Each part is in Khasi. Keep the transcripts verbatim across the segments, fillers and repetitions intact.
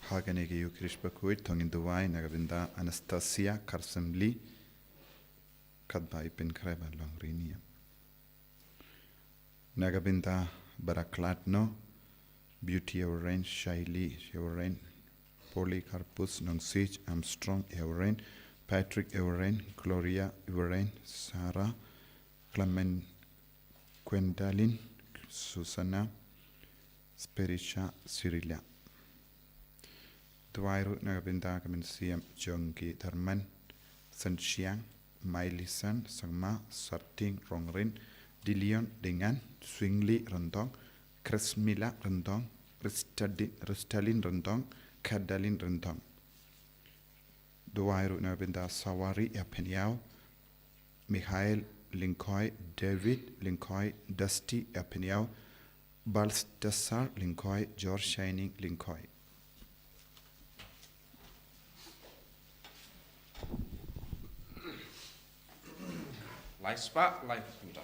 Ha kane ka Eucharist bakhuid to ngin duwai na ka bynta Anastasia Karsemli, katba i pynkhreh ban long riewniam. Na ka bynta baraklat noh, Beauty Euren, Shaili Euren, Polycarpus Nongsich, Armstrong Euren, Patrick Euren, Gloria Euren, Sarah, Clement, Gwendalyn, Susanna, Sperisha, Cyrilla. Duwai ruh na ka bynta ka mynsiem jong ki Tharman, Sanshiang, Mailisan Sangma, Sarting Rongrin, Dilion Dengan, Swingli Rentong, Krismila Rentong, Ristadi-, Ristalin Rentong, Kadalin Rentong. Duwai ruh na ka bynta Sawari Yaphenyau, Mikhail Lyngkhoi, David Lyngkhoi, Dusty Yaphenyau, Baltasar Lyngkhoi, George Shining Lyngkhoi. Lai spah, lai pynta.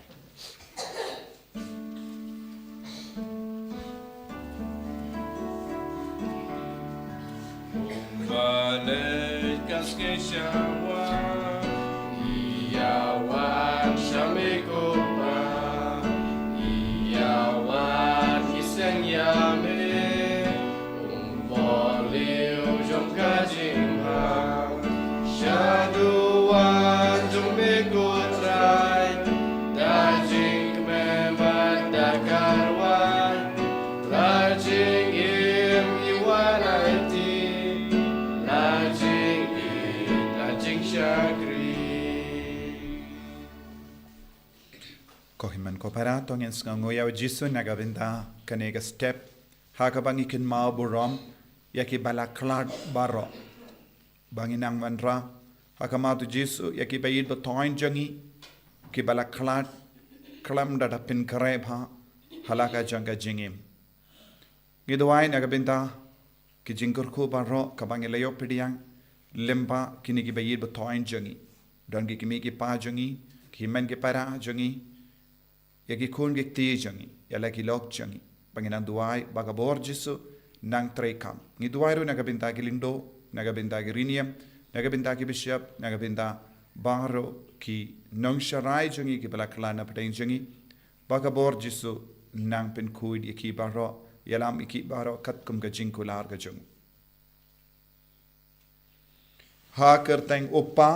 Balei ka skei shawa? Ïa wan sha me ko Pa, ïa wan ki seng ïa me. Um bor liu jong ka jingbha sha duwan jong me ko Trai. Da jingkmen bad da karwai, la jingim ïa wan aiti, la jingim la jingshakri. Ko hynmen ko para, to ngin sngewnguh ïa u Jisu na ka bynta kane ka step ha kaba ngi kynmaw burom ïa ki ba la khlad baroh. Ba ngi nang wanrah ha khmat u Jisu ïa ki ba ïeit ba thoiñ jong ngi, ki ba la khlad khlem da da pynkhreh bha ha la ka jong ka jingim. Ngi duwai na ka bynta ki jingkyrkhu baroh kaba ngi la ïoh pdiang lyngba kine ki ba ïeit ba thoiñ jong ngi. Don ki kmie ki kpa jong ngi, ki hynmen ki para jong ngi, ïa ki khun ki kti jong ngi, ïa la ki lok jong ngi. Ba ngi nang duwai ba ka bor Jisu nang treikam. Ngi duwai ruh na ka bynta ki lyngdoh, na ka bynta ki riewniam, na ka bynta ki bishop, na ka bynta baroh ki nongsharai jong ngi ki ba la khlad na pdeng jong ngi. Ba ka bor Jisu nang pynkhuid ïa ki baroh, ïalam ïa ki baroh katkum ka jingkular ka jong u. Ha ka kyrteng u Kpa,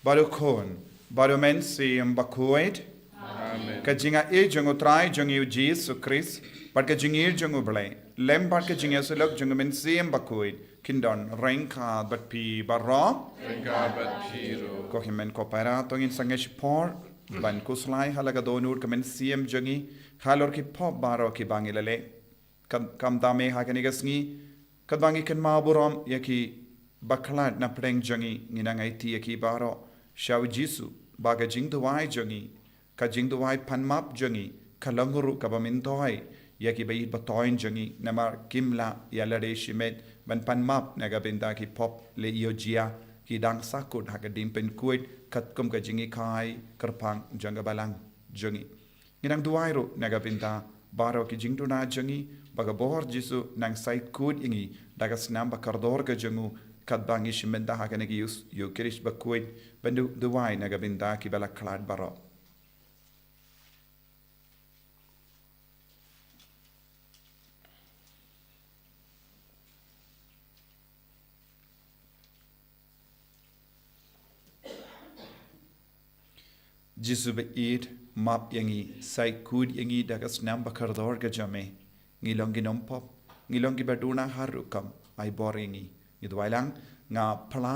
bad u Khun, bad u Mynsiem Bakhuid. Amen. Ka jingaiei jong u Trai jong ngi u Jisu Khrist, bad ka jingïeit jong u Blei, lem bad ka jingïasyllok jong u Mynsiem Bakhuid, kin don ryngkat bad phi baroh. Ryngkat bad phi ruh. Ko hynmen ko para, to ngin sangeh shipor ban khuslai ha la ka dohnud ka mynsiem jong ngi halor ki pop baroh ki ba ngi la leh. Kam, kam dame ha kane ka sngi, katba ngi kynmaw burom ïa ki ba khlad na pdeng jong ngi, ngi nang aiti ïa ki baroh sha u Jisu, ba ka jingduwai jong ngi, ka jingduwai pan map jong ngi, ka long ruh kaba myntoi ïa ki ba ïeit ba thoiñ jong ngi, namar kim lah ïa lade shimet ban pan map na ka bynta ki pop leh ïoh jia, ki dang sahkut ha ka ding pynkhuid, katkum ka jinghikai kyrpang jong ka balang jong ngi. Ngi nang duwai ruh na ka bynta baroh ki jingduna jong ngi, ba ka bor Jisu nang sait khuid ïa ngi da ka snam ba kordor ka jong u, katba ngi shim bynta ha kane ka Eus-, Eucharist bakhuid, ban du-, duwai na ka bynta ki ba la khlad baroh. Jisu ba ïeit, map ïa ngi, sait khuid ïa ngi da ka snam ba kordor ka jong me. Ngi long ki nongpop, ngi long ki ba duna ha rukom, ai bor ïa ngi. Ngi duwai lang, nga phla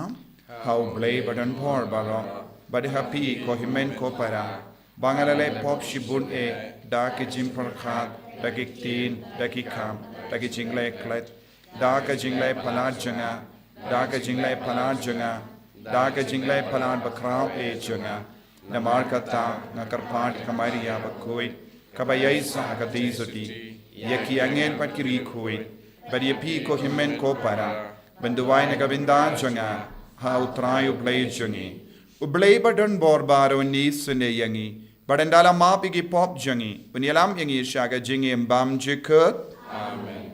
ha u Blei ba don bor baroh, bad ha phi ko hynmen ko para, ba nga la leh pop shibun eh, da ki jingpyrkhat, da ki ktien, da ki kam, da ki jingleh klet, da ka jingleh palat jong nga, da ka jingleh palat jong nga, da ka jingleh palat bakhraw eh jong nga. Namar kata nga kyrpad ïa ka Maria bakhuid, kaba ïaisah ha ka dei sotti, ïa ki angel bad ki riewkhuid, bad ïa phi ko hynmen ko para, ban duwai na ka bynta jong nga ha u Trai u Blei jong ngi. U Blei ba don bor baroh un isynei ïa ngi, bad un da la map ïa ki pop jong ngi, un ïalam ïa ngi sha ka jingim bymjukut. Amen.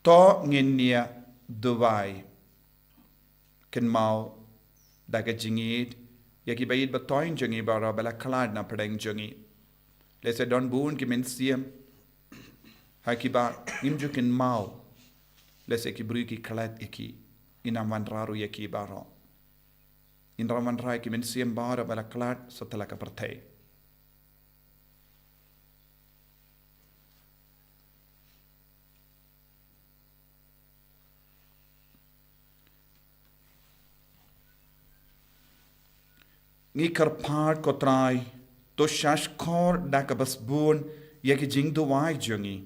To ngin ïa duwai. Kynmaw da ka jingïeit ïa ki ba ïeit ba thoiñ jong ngi baroh ba la khlad na pdeng jong ngi. Lehse don bun ki mynsiem ha ki ba ngim ju kynmaw. Lehse ki briew ki khlad ïa ki. Ngin ym wanrah ruh ïa ki baroh. Ngin ym wanrah ïa ki mynsiem baroh ba la khlad satlak ka pyrthei. Ngi kyrpad ko Trai, to shahshkor da kaba sbun ïa ki jingduwai jong ngi.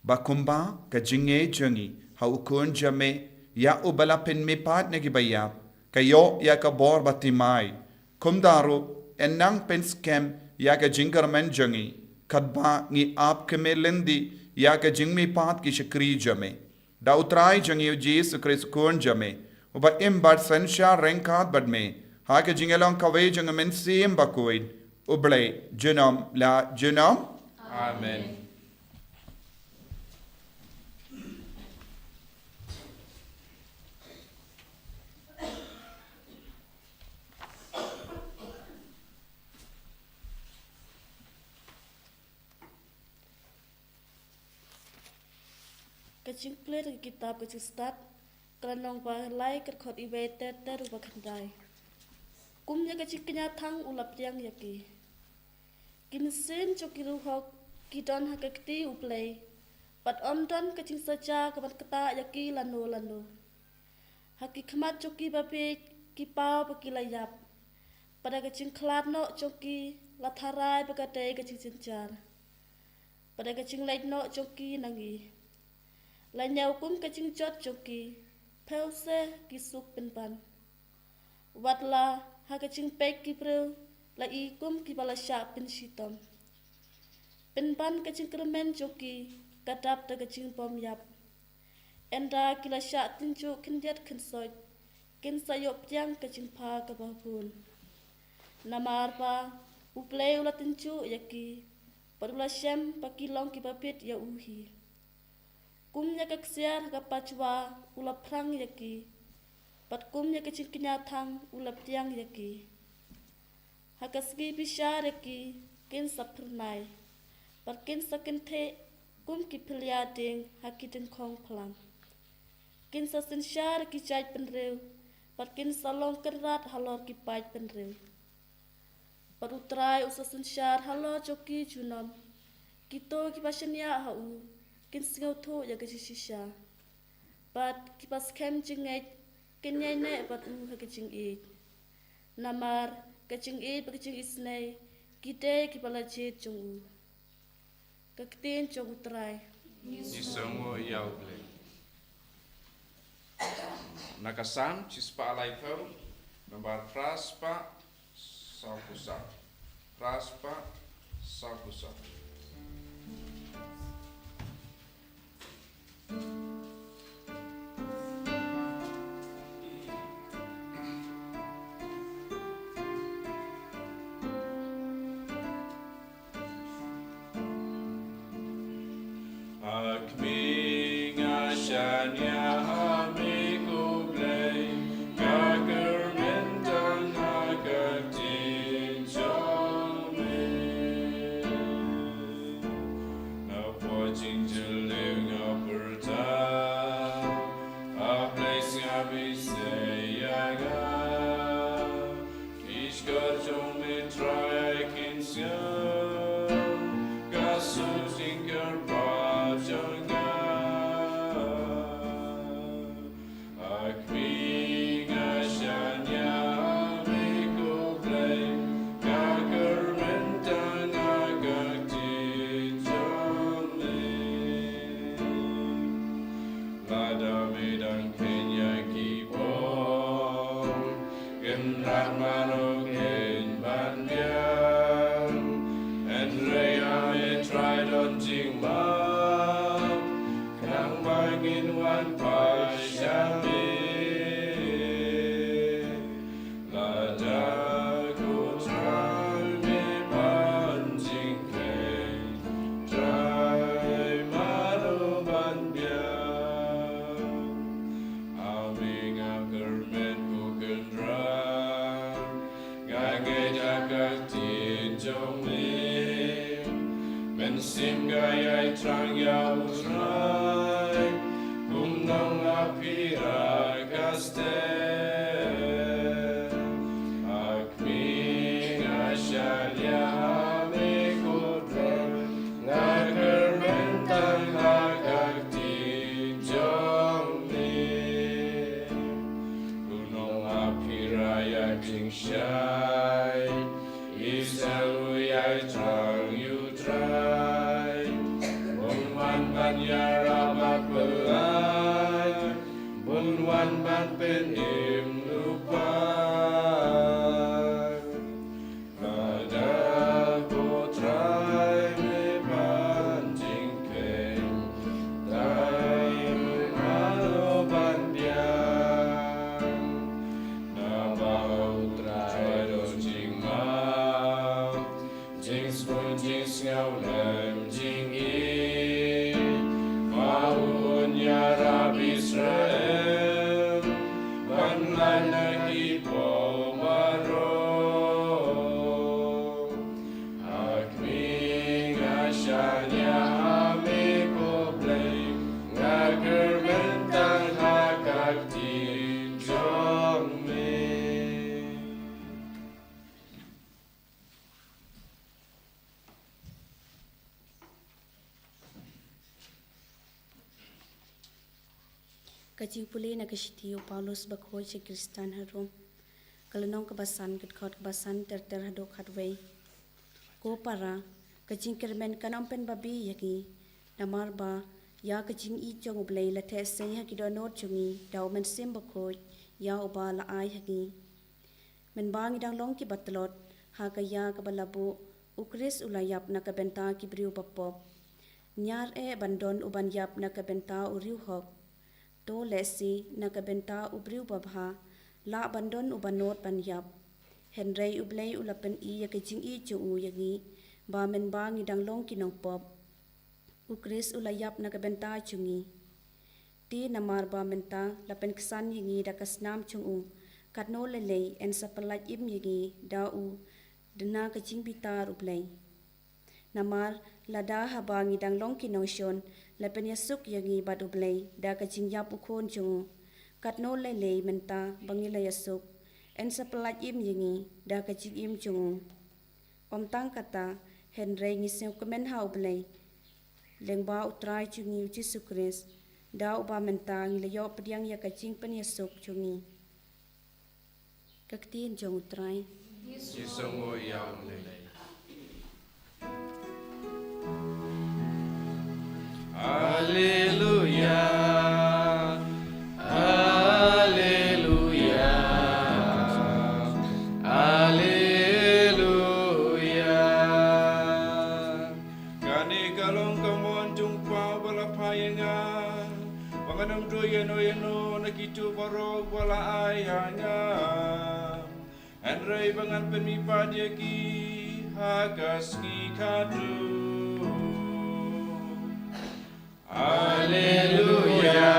Ba kumba ka jingïeit jong ngi ha u Khun jong me, ïa uba la pynmihpat na ki ba ïap, ka ïoh ïa ka bor ba thymmai. Kumta ruh, yn nang pynskhem ïa ka jingkyrmen jong ngi, katba ngi ap khmih lynti ïa ka jingmihpat ki shakri jong me. Da u Trai jong ngi u Jisu Khrist u Khun jong me, uba im bad synshar ryngkat bad me, ha ka jingïalong kawei jong u Mynsiem Bakhuid, U Blei, junom la junom. Amen. Ka jingpule na ka kitab ka jingstad, ka lynnong ba lai, ka dkhot iwei ter ter u ba khyndai. Kum ïa ka jingkñia thang u la pdiang ïa ki. Ki mynsiem jong ki ruh hok ki don ha ka kti U Blei, bad ym don ka jingsaja ka ban ktah ïa ki lano lano. Ha ki khmat jong ki ba bieit ki paw ba ki la ïap. Bad da ka jingkhlad noh jong ki la tharai ba ka dei ka jingjynjar. Bad da ka jingleit noh jong ki na ngi la ñiew kum ka jingjot jong ki. Phew se ki suk pynban. Wat la ha ka jingpeit ki briew la i kum ki ba la shah pynshitom. Pynban ka jingkyrmen jong ki ka dap da ka jingbym ïap. Ynda ki la shah tynjuh khyndiat khynsoit, kin sa ïoh pdiang ka jingpha kaba bun. Namar ba U Blei u la tynjuh ïa ki, bad u la shem ba ki long ki ba bit ïa u hi. Kum ïa ka ksiar ha ka pajwa u la phrang ïa ki, bad kum ïa ka jingkñia thang u la pdiang ïa ki. Ha ka sngi bishar ïa ki kin sa phyrnai, bad kin sa kynthih kum ki phylla dieng ha ki dyngkhong phlang. Kin sa synshar ïa ki jait bynriew, bad kin sa long kynrad halor ki paid bynriew. Bad U Trai u sa synshar halor jong ki junom. Kito ki ba shaniah ha u kin sngewthuh ïa ka jingshisha. Bad ki ba skhem jingngeit kin ïaineh bad u ha ka jingïeit. Namar ka jingïeit bad ka jingisynei ki dei ki ba la jied jong u. Ka ktien jong U Trai. Ngi sngewnguh ïa U Blei. Na ka Salm shispah laiphew, nombar phra spah saw phew saw. Phra spah saw phew saw. Kmie, nga shaniah ha me ko Blei, nga kyrmen tang ha ka ktien jong me. Napoh jingjylliew nga pyrta, A Blei, sngap isih ïa nga. Ki shkor jong me Trai kin sngap, ka suk jingkyrpad jong nga. A kmie, nga shaniah ha me ko Blei, nga kyrmen tang ha ka ktien jong me. Lada me dang kheiñ ïa ki pop, kynrad mano kin ban biang? Hynrei ha me Trai don jingmap, khnang ba ngin wan phai sha me. Lada ko Trai me pan jingkheiñ, Trai mano ban biang? Ha me nga kyrmen ko Kynrad, nga ngeit ha ka ktien jong me. Mynsiem ka ïai thrang ïa U Trai, kum nong aphira ka step. A kmie, nga shaniah ha me ko Blei, nga kyrmen tang ha ka ktien jong me. Ko nong aphira ïa jingshai, isynei u ïai thrang ïa U Trai. Bun wan ban ïarap bad pynlait, bun wan ban pynim lypa. Lada ko Trai me pan jingkheiñ, Trai mano ban biang? Naba ha U Trai don jingmap, jingsngewbha, jingsngewlem, jingïeit. Ma u un ïarap Israel ban lait na ki pop baroh. A kmie, nga shaniah ha me ko Blei, nga kyrmen tang ha ka ktien jong me. Ka jingpule na ka shithi u Paulus bakhuid sha ki Khristan ha Rom. Ka lynnong kaba san, ka dkhot kaba san ter ter haduh khatwei. Ko para, ka jingkyrmen kan ym pynbabe ïa ngi, namar ba ïa ka jingïeit jong U Blei la theh sei ha ki dohnud jong ngi da U Mynsiem Bakhuid ïa uba la ai ha ngi. Mynba ngi dang long kiba tlot ha ka ïa kaba la buh, U Khrist u la ïap na ka bynta ki briew bapop. Ñiar eh ban don uban ïap na ka bynta u riewhok, to lehse na ka bynta u briew babha lah ban don uba nud ban ïap. Hynrei U Blei u la pyni ïa ka jingïeit jong u ïa ngi, ba mynba ngi dang long ki nongpop, U Khrist u la ïap na ka bynta jong ngi. Te namar ba mynta la pynksan ïa ngi da ka snam jong u, katno lei lei yn sa pyllait im ïa ngi da u da na ka jingbitar U Blei. Namar lada haba ngi dang long ki nongshun la pynïasuk ïa ngi bad U Blei da ka jingïap U Khun jong u, katno lei lei mynta ba ngi la ïasuk yn sa pyllait im ïa ngi da ka jingim jong u. Ym tang kata, hynrei ngi sngewkmen ha U Blei lyngba U Trai jong ngi U Jisu Khrist, da uba mynta ngi la ïoh pdiang ïa ka jingpynïasuk jong ngi. Ka ktien jong U Trai. Ngi sngewnguh ïa U Blei. Alleluia, alleluia, alleluia. Kane ka long ka mon jong U Kpa uba la phah ïa nga, ba ngan ym duh ïano ïano na kito baroh ba la ai ha nga, hynrei ba ngan pynmihpat ïa ki ha ka sngi khatduh. Alleluia,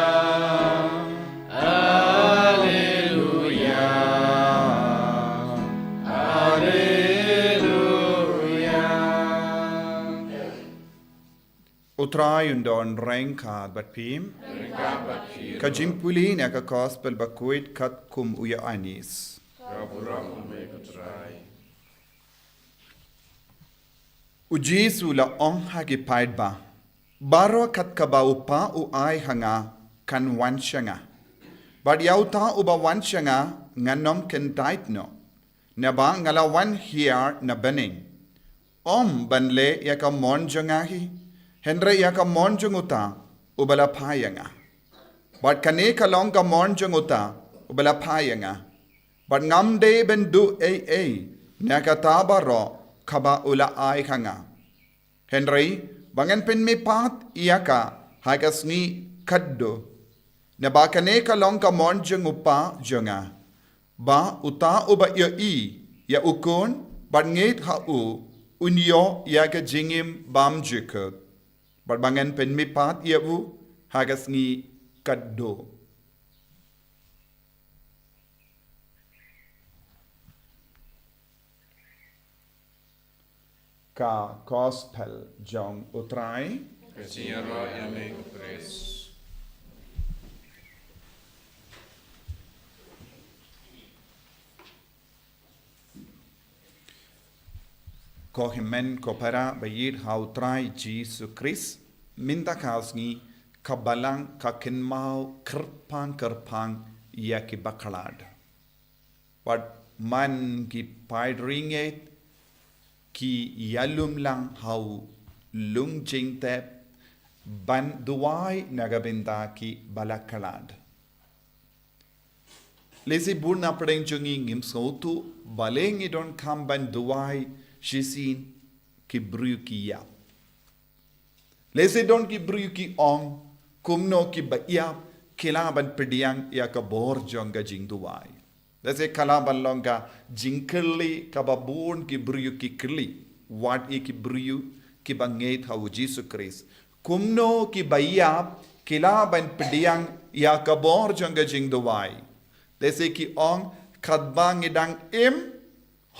Alleluia, Alleluia. U Trai un don ryngkat bad phi. Ka jingpule na ka Gospel bakhuid katkum u Ïoannis. U Jisu u la ong ha ki paidbah, baroh kat kaba u Kpa u ai ha nga kan wan sha nga. Bad ïa uta uba wan sha nga ngan ym kyndait noh, naba nga la wan hiar na bneng, ym ban leh ïa ka mon jong nga hi, hynrei ïa ka mon jong uta uba la phai ïa nga. Bad kane ka long ka mon jong uta uba la phai ïa nga, bad ngam dei ban duh ei ei na kata baroh kaba u la ai ha nga, hynrei ba ngan pynmihpat ïa ka ha ka sngi khadduh. Naba kane ka long ka mon jong u Kpa jong nga, ba uta uba ïohi ïa u Khun bad ngeit ha u, un ïoh ïa ka jingim bymjukut, bad ba ngan pynmihpat ïa u ha ka sngi khadduh. Ka Gospel jong u Trai. Ka jingïaroh ïa me ko Khrist. Ko hynmen ko para ba ïeit ha u Trai Jisu Khrist, mynta ka sngi ka Balang ka kynmaw kyrpang kyrpang ïa ki bakhlad. Bad man ki paid riewngeit ki ïalum lang ha u lung jingtep ban duwai na ka bynta ki bakhlad. Lehse bun na pdeng jong ngi ngim sngewthuh balei ngi donkam ban duwai shisien ki briew ki ïap. Lehse don ki briew ki ong, kumno ki ba ïap ki lah ban pdiang ïa ka bor jong ka jingduwai. Lehse ka lah ban long ka jingkylli kaba bun ki briew ki kylli, wat ïa ki briew ki ba ngeit ha u Jisu Khrist. Kumno ki ba ïap ki lah ban pdiang ïa ka bor jong ka jingduwai. Lehse ki ong, katba ngi dang im,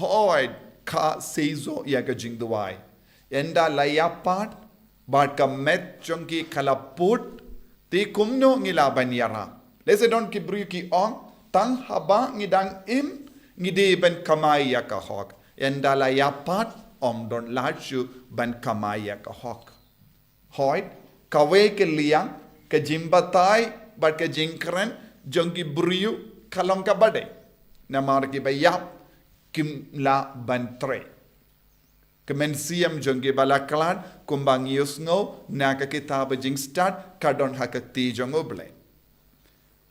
hooid, ka seisoh ïa ka jingduwai. Ynda la ïap pat, bad ka met jong ki ka la put, te kumno ngi lah ban ïarap. Lehse don ki briew ki ong, tang haba ngi dang im, ngi dei ban kamai ïa ka hok. Ynda la ïap pat, ym don lad shuh ban kamai ïa ka hok. Hooid, kawei ka liang, ka jingbatai bad ka jingkren jong ki briew ka long kaba dei. Namar ki ba ïap kim lah ban trei. Ka mynsiem jong ki bakhlad kumba ngi ïohsngew na ka kitab Jingstad ka don ha ka kti jong U Blei.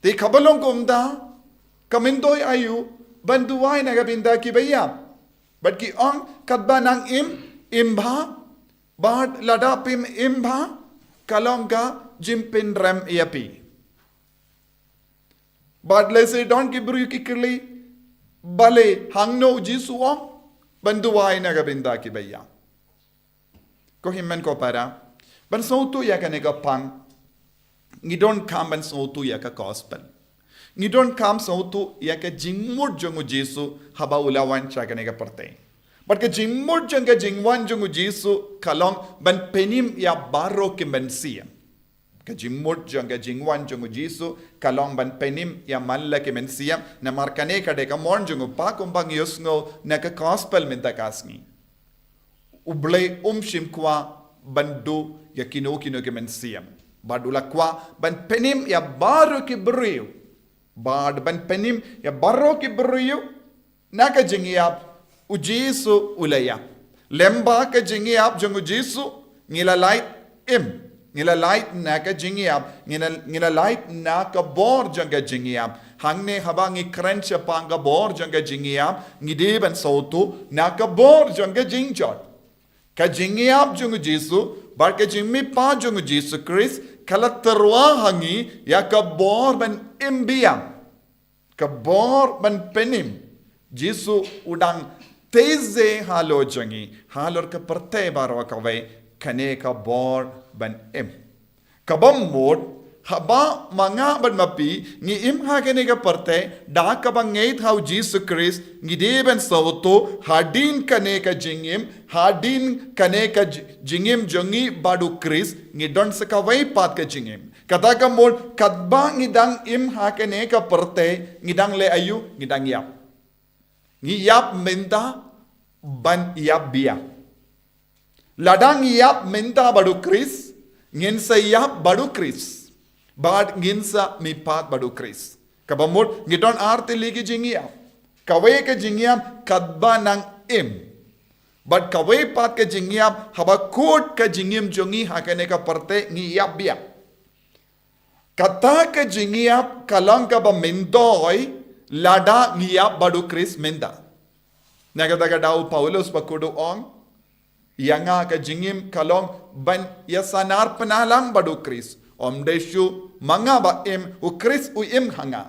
Te kaba long kumta, ka myntoi aïu ban duwai na ka bynta ki ba ïap. Bad ki ong katba nang im, im bha, bad lada phim im bha, ka long ka jingpynrem ïa phi. Bad lehse don ki briew ki kylli, balei hangno u Jisu u ong ban duwai na ka bynta ki ba ïap. Ko hynmen ko para, ban sngewthuh ïa kane ka pang, ngi donkam ban sngewthuh ïa ka gospel. Ngi donkam sngewthuh ïa ka jingmut jong u Jisu haba u la wan sha kane ka pyrthei. Bad ka jingmut jong ka jingwan jong u Jisu ka long ban pynim ïa baroh ki mynsiem. Ka jingmut jong ka jingwan jong u Jisu ka long ban pynim ïa man la ki mynsiem, namar kane ka dei ka mon jong u Kpa kumba ngi ïohsngew na ka gospel mynta ka sngi. U Blei um shym kwah ban duh ïa kino kino ki mynsiem. Bad u la kwah ban pynim ïa baroh ki briew. Bad ban pynim ïa baroh ki briew na ka jingïap, u Jisu u la ïap. Lyngba ka jingïap jong u Jisu, ngi la lait im. Ngi la lait na ka jingïap, ngi la, ngi la lait na ka bor jong ka jingïap. Hangne haba ngi kren shaphang ka bor jong ka jingïap, ngi dei ban sngewthuh na ka bor jong ka jingjot. Ka jingïap jong u Jisu, bad ka jingmihpat jong u Jisu Khrist, ka la tyrwa ha ngi ïa ka bor ban im biang. Ka bor ban pynim. Jisu u dang tei ze halor jong ngi, halor ka pyrthei baroh kawei, kane ka bor ban im. Kaba mut, haba ma nga bad ma phi ngi im ha kane ka pyrthei, da kaba ngeit ha u Jisu Khrist, ngi dei ban sawtu hadien kane ka jingim, hadien kane ka ji-, jingim jong ngi bad u Khrist, ngi don sa kawei pat ka jingim. Kata ka mut, katba ngi dang im ha kane ka pyrthei, ngi dang leh aïu, ngi dang ïap. Ngi ïap mynta ban ïap biang. Lada ngi ïap mynta bad u Khrist, ngin sa ïap bad u Khrist. Bad ngin sa mihpat bad u Khrist. Kaba mut, ngi don ar tylli ki jingïap. Kawei ka jingïap katba nang im. Bad kawei pat ka jingïap haba kut ka jingim jong ngi ha kane ka pyrthei, ngi ïap biang. Kata ka jingïap ka long kaba myntoi lada ngi ïap bad u Khrist mynta. Na kata ka daw u Paulus bakhuid u ong, ïa nga ka jingim ka long ban ïasanar pynlang bad u Khrist. Ym dei shuh ma nga ba im, u Khrist u im ha nga.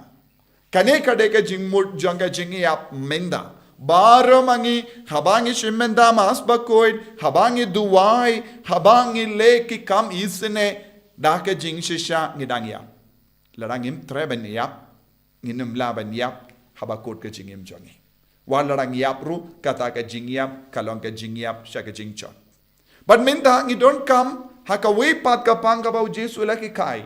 Kane ka dei ka jingmut jong ka jingïap mynta. Baroh ma ngi, haba ngi shim bynta Mass bakhuid, haba ngi duwai, haba ngi leh ki kam isynei, da ka jingshisha ngi dang ïap. Lada ngim treh ban ïap, ngin ym lah ban ïap haba kut ka jingim jong ngi. Wat lada ngi ïap ruh, kata ka jingïap ka long ka jingïap sha ka jingshong. Bad mynta ngi donkam ha kawei pat ka pang kaba u Jisu u la hikai.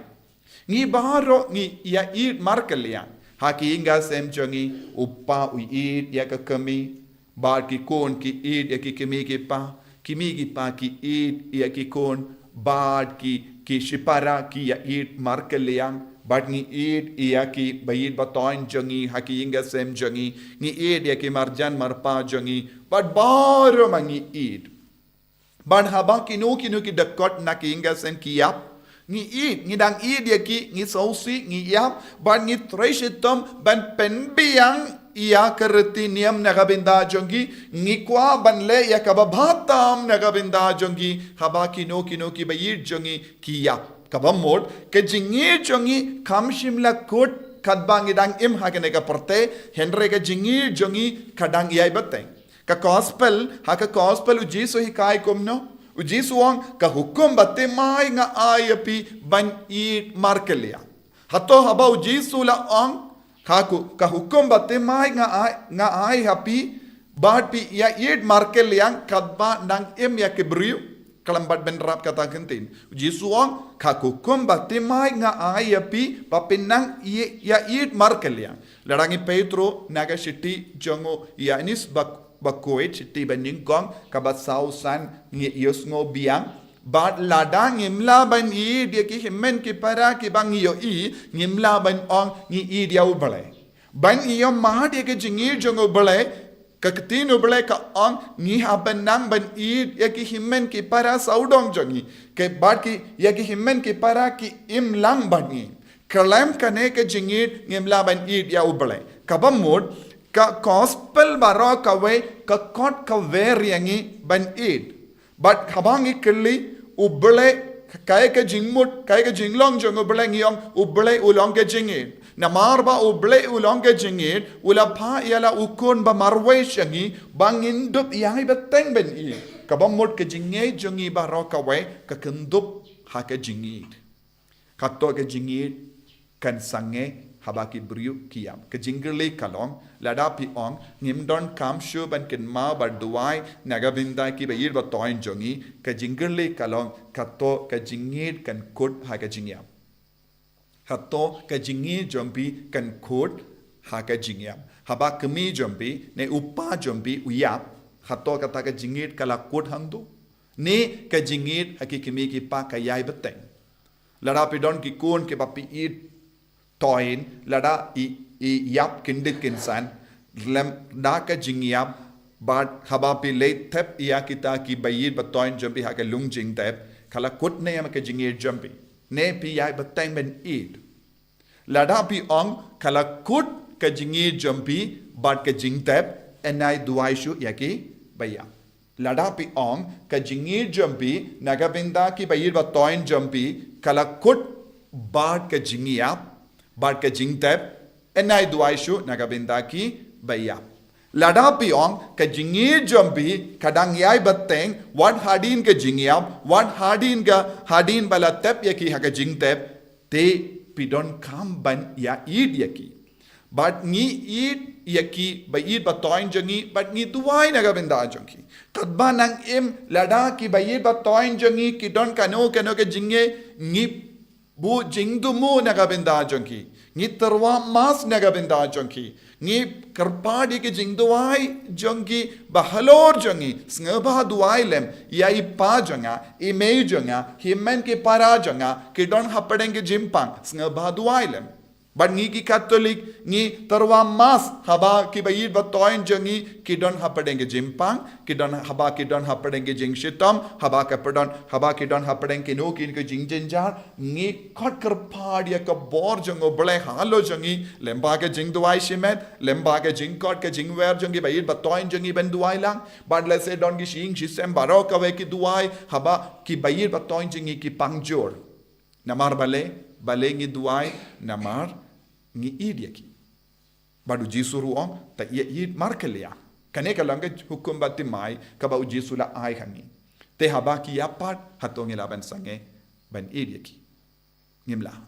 Ngi baroh ngi ïa ïeit markylliang. Ha ki ïing ki sem jong ngi, u kpa u ïeit ïa ka kmie, bad ki khun ki ïeit ïa ki kmie ki kpa, ki kmie ki kpa ki ïeit ïa ki khun, bad ki, ki shipara ki ïa ïeit markylliang, bad ngi ïeit ïa ki ba ïeit ba thoiñ jong ngi ha ki ïing ki sem jong ngi, ngi ïeit ïa ki marjan marpa jong ngi, bad baroh ma ngi ïeit. Bad haba kino kino ki dkhot na ki ïing ki sem ki ïap, ngi ïeit, ngi dang ïeit ïa ki, ngi sngewsih, ngi ïap, bad ngi trei shitom ban pynbiang ïa ka riti niam na ka bynta jong ki, ngi kwah ban leh ïa kaba bha tam na ka bynta jong ki, haba kino kino ki ba ïeit jong ngi ki ïap. Kaba mut, ka jingïeit jong ngi kam shym la kut katba ngi dang im ha kane ka pyrthei, hynrei ka jingïeit jong ngi ka dang ïai bteng. Ka gospel, ha ka gospel u Jisu u hikai kumno? U Jisu u ong, ka hukum bathymmai nga ai ïa phi ban ïeit markylliang. Hato haba u Jisu u la ong, ka ku-, ka hukum bathymmai nga ai, nga ai ha phi, bad phi ïa ïeit markylliang katba nang im ïa ki briew? Khlem bad ban rap kata ka ktien, u Jisu u ong, ka hukum bathymmai nga ai ïa phi, ba phin nang ïa, ïa ïeit markylliang. Lada ngi peit ruh na ka shithi jong u Ïoannis ba, bakhuid, shithi banyngkong, kaba saw san, ngi ïohsngew biang, bad lada ngim lah ban ïeit ïa ki hynmen ki para kiba ngi ïohi, ngim lah ban ong ngi ïeit ïa u Blei. Ban ïoh mad ïa ka jingïeit jong u Blei, ka ktien u Blei ka ong, ngi hap ban nang ban ïeit ïa ki hynmen ki para sawdong jong ngi, ki bad ki, ïa ki hynmen ki para ki im lang bad ngi. Khlem kane ka jingïeit ngim lah ban ïeit ïa u Blei. Kaba mut, ka gospel baroh kawei ka khot ka wer ïa ngi ban ïeit. Bad haba ngi kylli, u Blei, kaei ka jingmut, kaei ka jinglong jong u Blei, ngi ong, u Blei u long ka jingïeit. Namar ba u Blei u long ka jingïeit, u la phah ïa la u khun ba marwei sha ngi, ba ngin dup ïai bteng ban ïeit. Kaba mut ka jingïeit jong ngi baroh kawei, ka kyndup ha ka jingïeit. Kato ka jingïeit kan sangeh haba ki briew ki ïap. Ka jingkylli ka long, lada phi ong, ngim donkam shuh ban kynmaw bad duwai na ka bynta ki ba ïeit ba thoiñ jong ngi, ka jingkylli ka long, kato ka jingïeit kan kut ha ka jingïap? Hato ka jingïeit jong phi kan kut ha ka jingïap? Haba kmie jong phi, ne u kpa jong phi u ïap, hato kata ka jingïeit ka la kut hangto? Ne ka jingïeit ha ki kmie ki kpa ka ïai bteng? Lada phi don ki khun kiba phi ïeit thoiñ, lada i, i ïap kyndit kynsan, lem da ka jingïap, bad haba phi leit thep ïa kita ki ba ïeit ba thoiñ jong phi ha ka lung jingthep, ka la kut ne em ka jingïeit jong phi? Ne phi ïai bteng ban ïeit? Lada phi ong ka la kut ka jingïeit jong phi bad ka jingthep, yn ai duwai shuh ïa ki ba ïap. Lada phi ong ka jingïeit jong phi na ka bynta ki ba ïeit ba thoiñ jong phi ka la kut bad ka jingïap, bad ka jingthep, yn ai duwai shuh na ka bynta ki ba ïap. Lada phi ong ka jingïeit jong phi ka dang ïai bteng wat hadien ka jingïap, wat hadien ka, hadien ba la tep ïa ki ha ka jingtep, te phi donkam ban ïa ïeit ïa ki. Bad ngi ïeit ïa ki ba ïeit ba toiñ jong ngi, bad ngi duwai na ka bynta jong ki. Katba nang im, lada ki ba ïeit ba toiñ jong ngi ki don kano kano ka jingeh, ngi buh jingthmu na ka bynta jong ki. Ngi tyrwa mass na ka bynta jong ki. Ngi kyrpad ïa ki jingduwai jong ki bahalor jong ngi. Sngewbha duwai lem ïa i pa jong nga, i mei jong nga, hynmen ki para jong nga ki don hapdeng ki jingpang. Sngewbha duwai lem. Bad ngi ki Katholik ngi tyrwa mass haba ki ba ïeit ba toiñ jong ngi ki don hapdeng ki jingpang, ki don haba ki don hapdeng ki jingshitom, haba ka pdon, haba ki don hapdeng kino kino ki jingjynjar. Ngi khot kyrpad ïa ka bor jong U Blei halor jong ngi, lyngba ka jingduwai shimet, lyngba ka jingkhot ka jingwer jong ki ba ïeit ba toiñ jong ngi ban duwai lang. Bad lehse don ki shi ïing shi sem baroh kawei ki duwai haba ki ba ïeit ba toiñ jong ngi ki pang jur. Namar balei, balei ngi duwai, namar ngi ïeit ïa ki. Bad U Jisu ruh u ong, to ïeit markylliang. Kane ka long ka hukum bathymmai kaba U Jisu la ai ha ngi. Te haba ki ïap pat, hato ngi lah ban sangeh ban ïeit ïa ki? Ngim lah.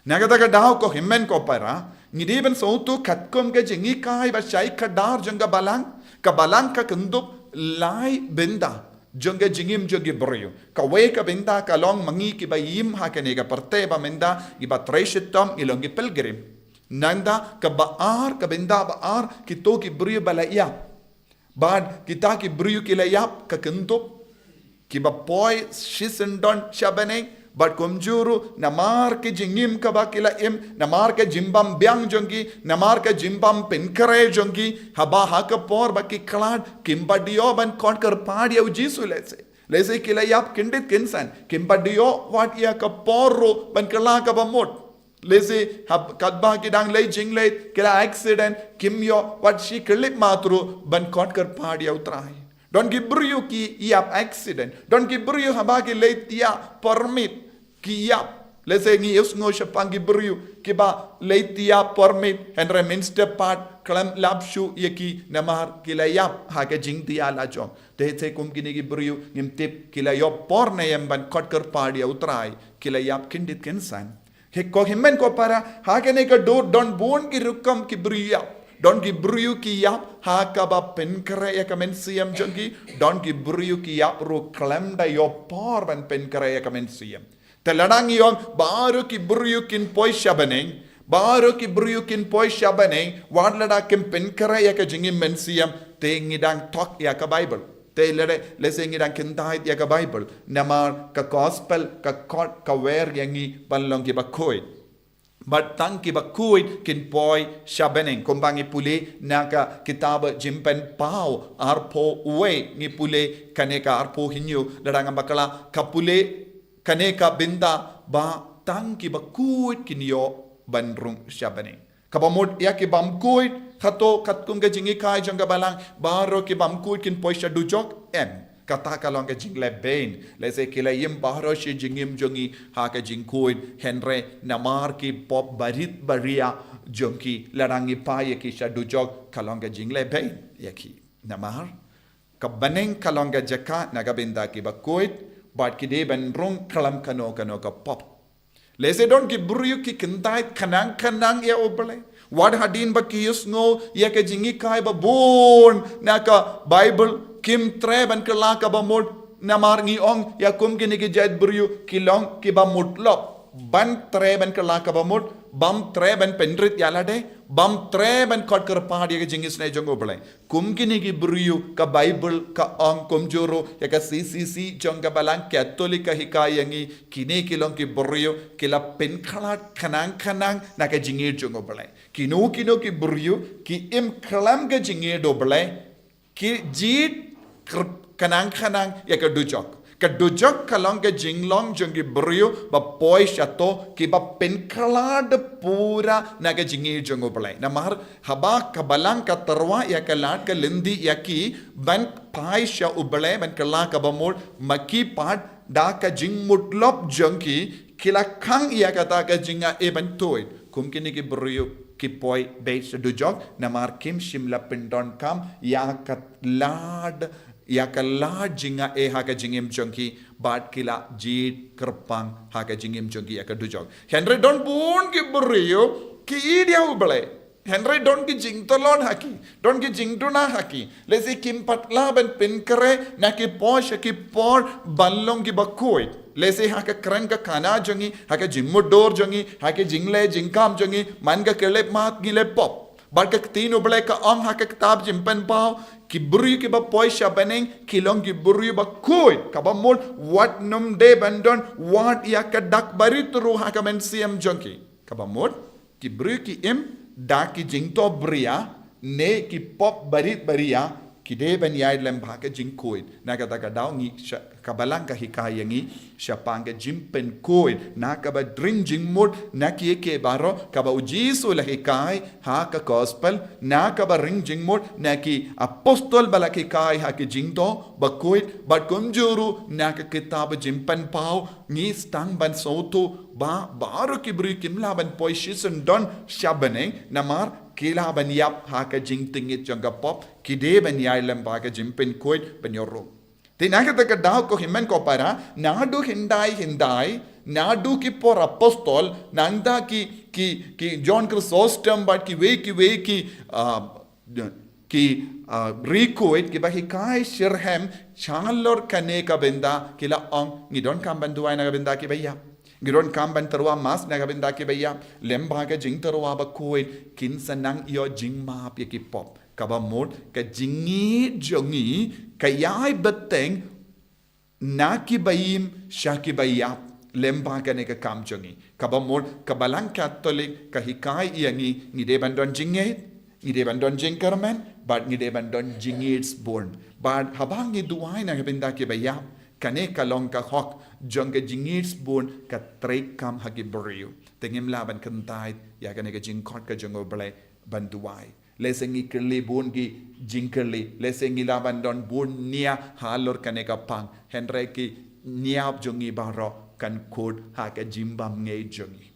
Na kata ka daw ko hynmen ko para, ngi dei ban sngewthuh katkum ka jinghikai ba shai khadar jong ka Balang, ka Balang ka kyndup lai bynta jong ka jingim jong ki briew. Kawei ka bynta ka long ma ngi ki ba im ha kane ka pyrthei ba mynta, ngi ba trei shitom, ngi long ki pilgrim. Nangta ka ba ar, ka bynta ba ar, kito ki briew ba la ïap. Bad kita ki briew ki la ïap ka kyndup, ki ba poi shisyndon sha bneng, bad kumjuh ruh namar ka jingim kaba ki la im, namar ka jingbym biang jong ki, namar ka jingbym pynkhreh jong ki, haba ha ka por ba ki khlad, kim pat ïoh ban khot kyrpad ïa U Jisu lehse. Lehse ki la ïap kyndit kynsan, kim pat ïoh wat ïa ka por ruh ban kylla kaba mut. Lehse hab-, katba ki dang leit jingleit, ki la accident, kim ïoh wat shi khyllipmat ruh ban khot kyrpad ïa U Trai. Don ki briew ki ïap accident, don ki briew haba ki leit ïa permit ki ïap. Lehse ngi ïohsngew shaphang ki briew ki ba leit ïa permit, hynrei mynstep pat khlem lap shuh ïa ki namar ki la ïap ha ka jingthiah la jong. Te te kum kine ki briew ngim tip ki la ïoh por ne em ban khot kyrpad ïa U Trai, ki la ïap kyndit kynsan. He ko hynmen ko para, ha kane ka dur don bun ki rukom ki briew ïap. Don ki briew ki ïap ha kaba pynkhreh ïa ka mynsiem jong ki, don ki briew ki ïap ruh khlem da ïoh por ban pynkhreh ïa ka mynsiem. Te lada ngi ong baroh ki briew kin poi sha bneng, baroh ki briew kin poi sha bneng, wat lada kim pynkhreh ïa ka jingim mynsiem, te ngi dang thok ïa ka Baibl. Te lada, lehse ngi dang kyntait ïa ka Baibl. Namar ka gospel ka khot ka wer ïa ngi ban long ki ba khuid. Bad tang ki ba khuid kin poi sha bneng. Kumba ngi pule na ka kitab Jingpynpaw arphew wei, ngi pule kane ka arphew hynñiew, lada ngam bakla, ka pule kane ka bynta ba tang ki ba khuid kin ïoh ban rung sha bneng. Kaba mut ïa ki bym khuid, hato katkum ka jinghikai jong ka Balang, baroh ki bym khuid kin poi sha dujok? Em. Kata ka long ka jinglehbeiñ. Lehse ki la im baroh shi jingim jong ngi ha ka jingkhuid, hynrei namar ki pop barit baria jong ki, lada ngi phah ïa ki sha dujok, ka long ka jinglehbeiñ ïa ki. Namar ka bneng ka long ka jaka na ka bynta ki ba khuid, bad ki dei ban rung khlem kano kano ka pop. Lehse don ki briew ki kyntait khnang khnang ïa U Blei. Wat hadien ba ki ïohsngew ïa ka jinghikai ba bun na ka Baibl, kim treh ban kylla kaba mut. Namar ngi ong ïa kum kine ki jait briew ki long ki ba mutlop. Bym treh ban kylla kaba mut, bym treh ban pynrit ïa lade, bym treh ban khot kyrpad ïa ka jingisynei jong U Blei. Kum kine ki briew ka Baibl ka ong kumjuh ruh ïa ka C C C jong ka Balang Katholik ka hikai ïa ngi, kine ki long ki briew ki la pynkhlad khnang khnang na ka jingïeit jong U Blei. Kino kino ki briew ki im khlem ka jingïeit U Blei, ki jied kr-, khnang khnang ïa ka dujok. Ka dujok ka long ka jinglong jong ki briew ba poi shato, ki ba pynkhlad pura na ka jingïeit jong U Blei. Namar haba ka Balang ka tyrwa ïa ka lad ka lynti ïa ki ban phai sha U Blei ban kylla kaba mut, ma ki pat da ka jingmutlop jong ki, ki la khang ïa kata ka jingaiei ban tuid. Kum kine ki briew ki poi beit sha dujok, namar kim shym la pyndonkam ïa ka lad, ïa ka lad jingeh ha ka jingim jong ki, bad ki la jied kyrpang ha ka jingim jong ki ïa ka dujok. Hynrei don bun ki briew ki ïeit ïa U Blei. Hynrei don ki jingtlot ha ki, don ki jingduna ha ki. Lehse kim pat lah ban pynkhreh na ki por sha ki por ban long kiba khuid. Lehse ha ka kren ka khana jong ngi, ha ka jingmutdur jong ngi, ha ka jingleh jingkam jong ngi, man ka khyllipmat ngi leh pop. Bad ka ktien U Blei ka ong ha ka kitab Jingpynpaw, ki briew kiba poi sha bneng ki long ki briew ba khuid. Kaba mut wat nym dei ban don wat ïa ka dak ba rit ruh ha ka mynsiem jong ki. Kaba mut ki briew ki im da ki jingthoh bria ne ki pop ba rit ba ria, ki dei ban ïaid lem bad ka jingkhuid. Na kata ka daw ngi sha, ka Balang ka hikai ïa ngi shaphang ka jingpynkhuid, na kaba ring jingmut na kiei kiei baroh, kaba U Jisu u la hikai ha ka gospel, na kaba ring jingmut na ki apostol ba la hikai ha ki jingthoh ba khuid, bad kumjuh ruh na ka kitab Jingpynpaw. Ngi sdang ban sngewthuh ba baroh ki briew kim lah ban poi shisyndon sha bneng, namar ki lah ban ïap ha ka jingtngit jong ka pop, ki dei ban ïaid lem bad ka jingpynkhuid ban ïoh rung. Te na kata ka daw ko hynmen ko para, naduh hyndai hyndai, naduh ki por apostol, nangta ki, ki, ki John Chrysostom bad kiwei kiwei ki, ah, ki, ah, riewkhuid kiba hikai shitrhem shalor kane ka bynta, ki la ong ngi donkam ban duwai na ka bynta kiba ïap. Ngi donkam ban tyrwa mass na ka bynta kiba ïap. Lem bad ka jingtyrwa ba khuid kin sa nang ïoh jingmap ïa ki pop. Kaba mut ka jingïeit jong ngi ka ïai bteng na kiba im sha kiba ïap lem bad kane ka kam jong ngi. Kaba mut ka Balang Katholik ka hikai ïa ngi, ngi dei ban don jingïeit, ngi dei ban don jingkyrmen, bad ngi dei ban don jingïeit sbun. Bad haba ngi duwai na ka bynta kiba ïap, kane ka long ka hok jong ka jingïeit sbun ka treikam ha ki briew. Te ngim lah ban kyntait ïa kane ka jingkhot ka jong U Blei ban duwai. Lehse ngi kylli bun ki jingkylli, lehse ngi lah ban don bun nia halor kane ka phang, hynrei ki niap jong ngi baroh kan kut ha ka jingbymngeit jong ngi.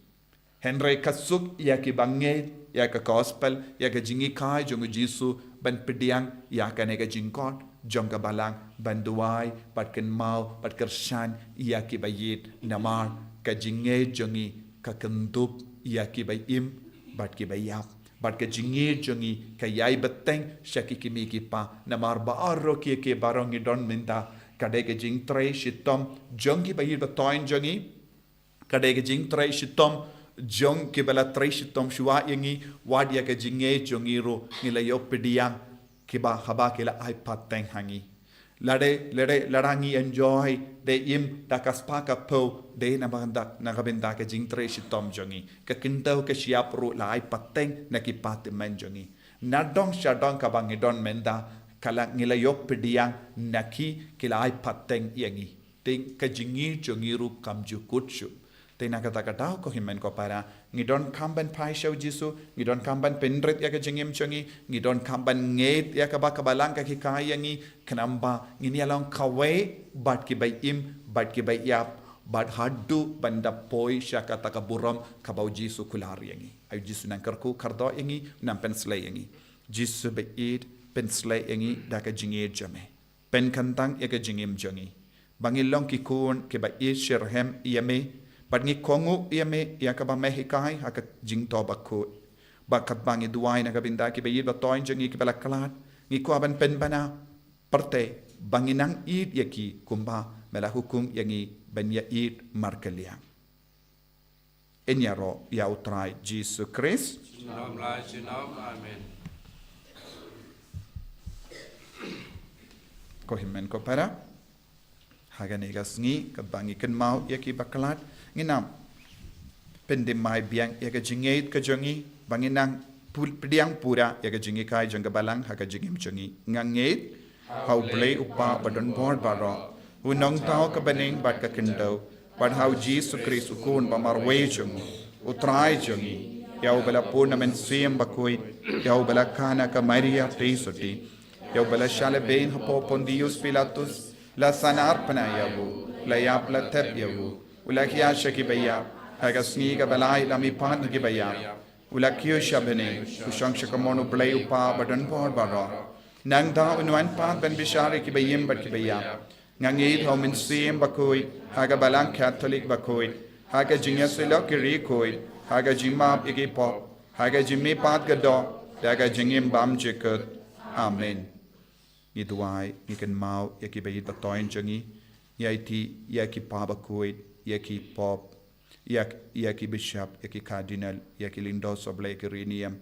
Hynrei ka suk ïa kiba ngeit ïa ka gospel, ïa ka jinghikai jong U Jisu, ban pdiang ïa kane ka jingkhot jong ka Balang ban duwai bad kynmaw bad kyrshan ïa kiba ïeit, namar ka jingngeit jong ngi ka kyndup ïa kiba im bad kiba ïap. Bad ka jingngeit jong ngi ka ïai bteng sha ki kmie ki kpa, namar baroh kiei kiei baroh ngi don mynta ka dei ka jingtrei shitom jong kiba ïeit ba thoiñ jong ngi, ka dei ka jingtrei shitom jong kiba la trei shitom shuwa ïa ngi, wat ïa ka jingngeit jong ngi ruh ngi la ïoh pdiang kiba haba ki la ai pateng ha ngi. Lada, lada, lada ngi enjoy, da im da ka spah ka phew, dei na ka bynta, na ka bynta ka jingtrei shitom jong ngi. Ka khyndew ka shyiap ruh la ai pateng na ki kpa tymmen jong ngi. Nadong shadong kaba ngi don mynta, ka la ngi la ïoh pdiang na ki, ki la ai pateng ïa ngi. Te ka jingngeit jong ngi ruh kam ju kut shuh. Te na kata ka daw ko hynmen ko para, ngi donkam ban phai sha U Jisu, ngi donkam ban pynrit ïa ka jingim jong ngi, ngi donkam ban ngeit ïa kaba ka Balang ka hikai ïa ngi, khnang ba ngin ïa long kawei bad kiba im bad kiba ïap, bad haduh ban da poi sha kata ka burom kaba U Jisu u kular ïa ngi. Ai U Jisu un nang kyrkhu kyrdoh ïa ngi, un nang pynsleh ïa ngi. Jisu ba ïeit, pynsleh ïa ngi da ka jingngeit jong me. Pynkyntang ïa ka jingim jong ngi, ba ngin long ki khun kiba ïeit shitrhem ïa me, bad ngi kohnguh ïa me ïa kaba me hikai ha ka jingthoh bakhuid. Bad katba ngi duwai na ka bynta kiba ïeit ba thoiñ jong ngi kiba la khlad, ngi kwah ban pynbna pyrthei ba ngin nang ïeit ïa ki kumba me la hukum ïa ngi ban ïa ïeit markylliang. Yn ïaroh ïa U Trai Jisu Khrist. Junom la junom. Amen. Ko hynmen ko para, ha kane ka sngi, katba ngi kynmaw ïa ki ba khlad, ngin nang pyndem mai biang ïa ka jingngeit ka jong ngi, ba ngin nang pul-, pdiang pura ïa ka jinghikai jong ka Balang ha ka jingim jong ngi. Nga ngeit ha U Blei U Kpa badonbor baroh, U Nongthaw ka bneng bad ka khyndew, bad ha U Jisu Khrist U Khun ba marwei jong U Trai jong ngi, ïa uba la pun na Mynsiem Bakhuid, ïa uba la khang na ka Maria Theisotti, ïa uba la shah lehbeiñ hapoh Pontius Pilatus, la sahnarphna ïa u, la ïap la thep ïa u, u la khie sha ki ba ïap, ha ka sngi kaba lai la mihpat na ki ba ïap, U la kiew sha bneng, u shong sha kamon U Blei U Kpa ba don bor baroh. Nangta un wan pat ban bishar ïa kiba im bad kiba ïap. Nga ngeit ha U Mynsiem Bakhuid, ha ka Balang Katholik bakhuid, ha ka jingïasyllok ki riewkhuid, ha ka jingmap ïa ki pop, ha ka jingmihpat ka doh, ha ka jingim bymjukut. Amen. Ngi duwai, ngi kynmaw ïa kiba ïeit ba thoiñ jong ngi, ïa ki, ïa ki pa bakhuid, ïa ki pop, ïa, ïa ki bishop, ïa ki cardinal, ïa ki lyngdoh sohblei, ïa ki riewniam,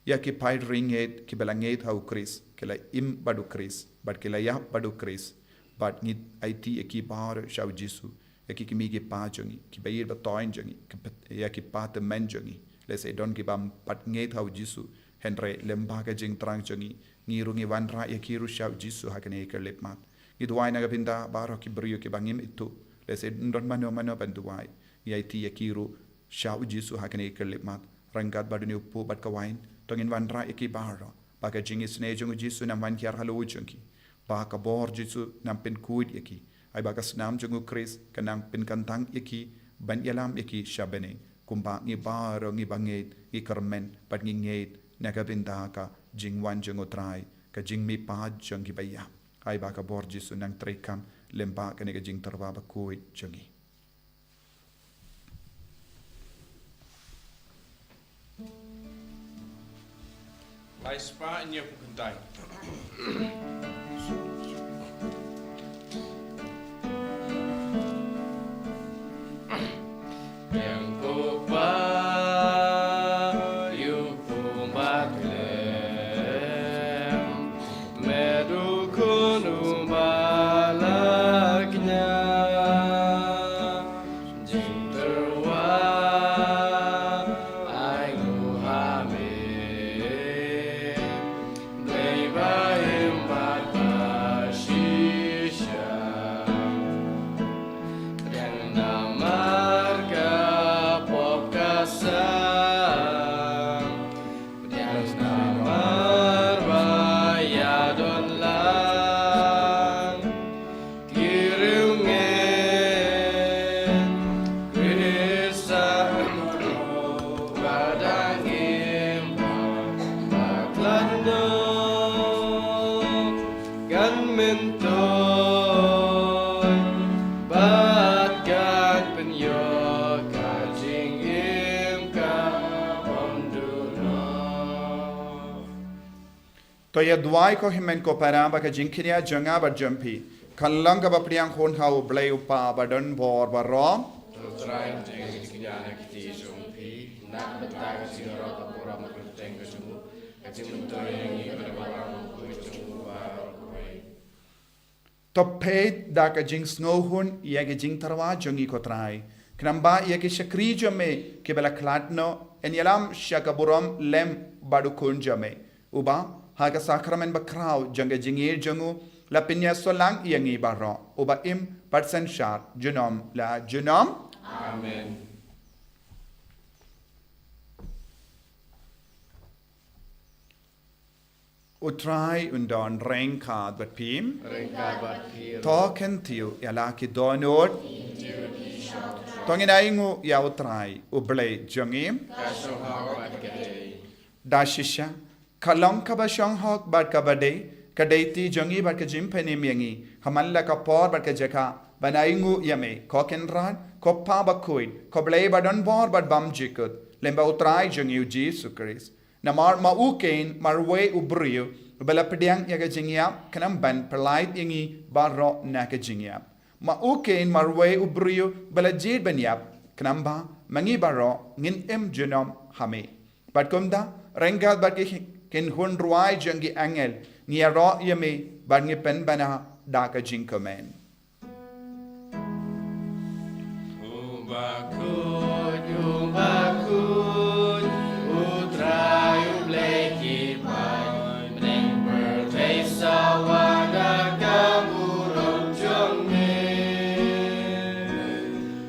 ïa ki paid riewngeit kiba la ngeit ha U Khrist, ki la im bad U Khrist, bad ki la ïap bad U Khrist, bad ngi aiti ïa ki baroh sha U Jisu, ïa ki kmie ki kpa jong ngi, kiba ïeit ba thoiñ jong ngi, ki pat, ïa ki pa tymmen jong ngi, lehse don kiba ym pat ngeit ha U Jisu, hynrei lyngba ka jingthrang jong ngi, ngi ruh ngi wanrah ïa ki ruh sha U Jisu ha kane ka khyllipmat. Ngi duwai na ka bynta baroh ki briew kiba ngim ithuh, lehse don mano mano ban duwai, ngi aiti ïa ki ruh sha U Jisu ha kane ka khyllipmat. Ryngkat bad une u pop bad ka wain, to ngin wanrah ïa ki baroh, ba ka jingisynei jong U Jisu un ym wan hiar halor jong ki, ba ka bor Jisu un ym pynkhuid ïa ki, ai ba ka snam jong U Khrist kan nang pynkyntang ïa ki, ban ïalam ïa ki sha bneng, kumba ngi baroh ngi bangeit, ngi kyrmen bad ngi ngeit na ka bynta ka jingwan jong U Trai, ka jingmihpat jong kiba ïap, ai ba ka bor Jisu un nang treikam lyngba kane ka jingtyrwa bakhuid jong ngi. Lai spah hynñiew phew khyndai. Yang ko pa yu pu bat lem, me du kun u balak nya. Jingtyrwa ai ngu ha me, Blei ba im bad ba shisha. Pdiang namar ka pop ka sang, pdiang namar ba ïadon lang. Ki riewngeit Khrist sa ba dang im bad ba khlad noh, kan myntoi bad kan pynïoh ka jingim ka bym duh noh. To ïa duwai ko hynmen ko para ba ka jingkñia jong nga bad jong phi kan long kaba pdiang hun ha U Blei U Kpa ba don bor baroh. To Trai, pdiang jingkñia na kti jong phi, na ka bynta ka jingïaroh ka burom ka kyrteng ka jong u, ka jingmyntoi ïa ngi bad ka burom ka jong u baroh kawei. To peit da ka jingsngewhun ïa ka jingtyrwa jong ngi ko Trai. Khnang ba ïa ki shakri jong me kiba la khlad noh yn ïalam sha ka burom lem bad u Khun jong me, uba ha ka sakramen bakhraw jong ka jingïeit jong u la pynïasoh lang ïa ngi baroh, uba im bad synshar junom la junom. Amen. U Trai un don ryngkat bad phi. Ryngkat bad phi. To kyntiew ïa la ki dohnud. To ngin ainguh ïa U Trai U Blei jong ngi. Ka shong hok bad ka dei. Da shisha, ka long kaba shong hok bad kaba dei, ka dei kti jong ngi bad ka jingpynim ïa ngi ha man la ka por bad ka jaka ban ainguh ïa me, ko Kynrad, ko Pa Bakhuid, ko Blei ba don bor bad bymjukut, lyngba U Trai jong ngi U Jisu Khrist. Namar ma u keiñ marwei u briew uba la pdiang ïa ka jingïap khnang ban pyllait ïa ngi baroh na ka jingïap. Ma u keiñ marwei u briew uba la jied ban ïap khnang ba ma ngi baroh ngin im junom ha me. Bad kumta, ryngkat bad ki kynhun rwai jong ki angel, ngi ïaroh ïa me bad ngi pynbna da ka jingkmen. U Bakhuid, U Bakhuid, U Trai U Blei ki paid, bneng pyrthei sawa da ka burom jong me.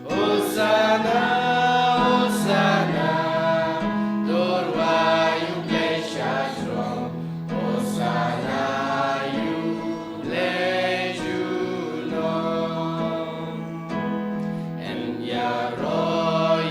Hosana, Hosana, to rwai U Blei sha shnong. Hosana ïa U Blei junom. Yn ïaroh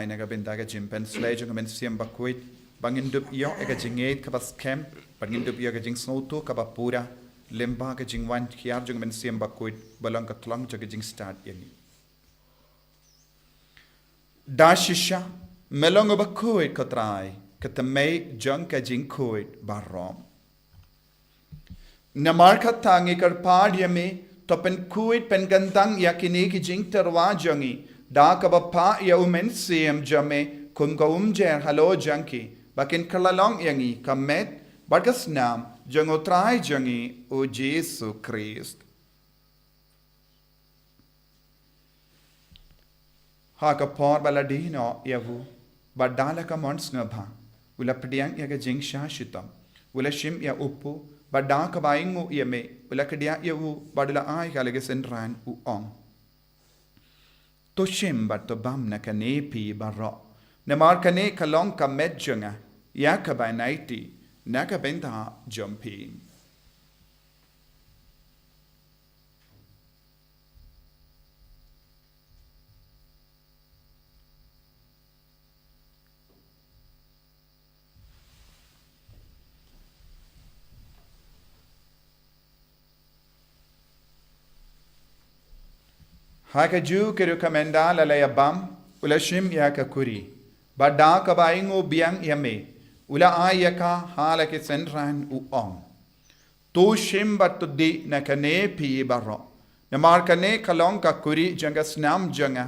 na ka bynta ka jingpynsleh jong ka mynsiem bakhuid, ba ngin dup ïoh ïa ka jingngeit kaba skhem, ba ngin dup ïoh ïa ka jingsngewthuh kaba pura lyngba ka jingwan hiar jong ka mynsiem bakhuid, ba long ka tlong jong ka jingstad ïa ngi. Da shisha, me long uba khuid ko Trai, ka tmei jong ka jingkhuid baroh. Namar kata ngi kyrpad ïa me, to pynkhuid pynkyntang ïa kine ki jingtyrwa jong ngi da kaba phah ïa u Mynsiem jong me kum ka umjer halor jong ki, ba kin kylla long ïa ngi ka met bad ka snam jong u Trai jong ngi u Jisu Khrist. Ha ka por ba la die noh ïa u, bad da la ka mon sngewbha, u la pdiang ïa ka jingshah shitom, u la shim ïa u pud, bad da kaba ainguh ïa me, u la kdiah ïa u, bad u la ai ha la ki synran, u ong: To shim bad to bam na kane phi baroh, namar kane ka long ka met jong nga, ïa kaba yn aiti na ka bynta jong phi. Ha kajuh ka rukom ynda la la ïa bam, u la shim ïa ka kuri, bad da kaba ainguh biang ïa me, u la ai ïa ka ha la ki synran, u ong: To shim bad to dih na kane phi baroh, namar kane ka long ka kuri jong ka snam jong nga,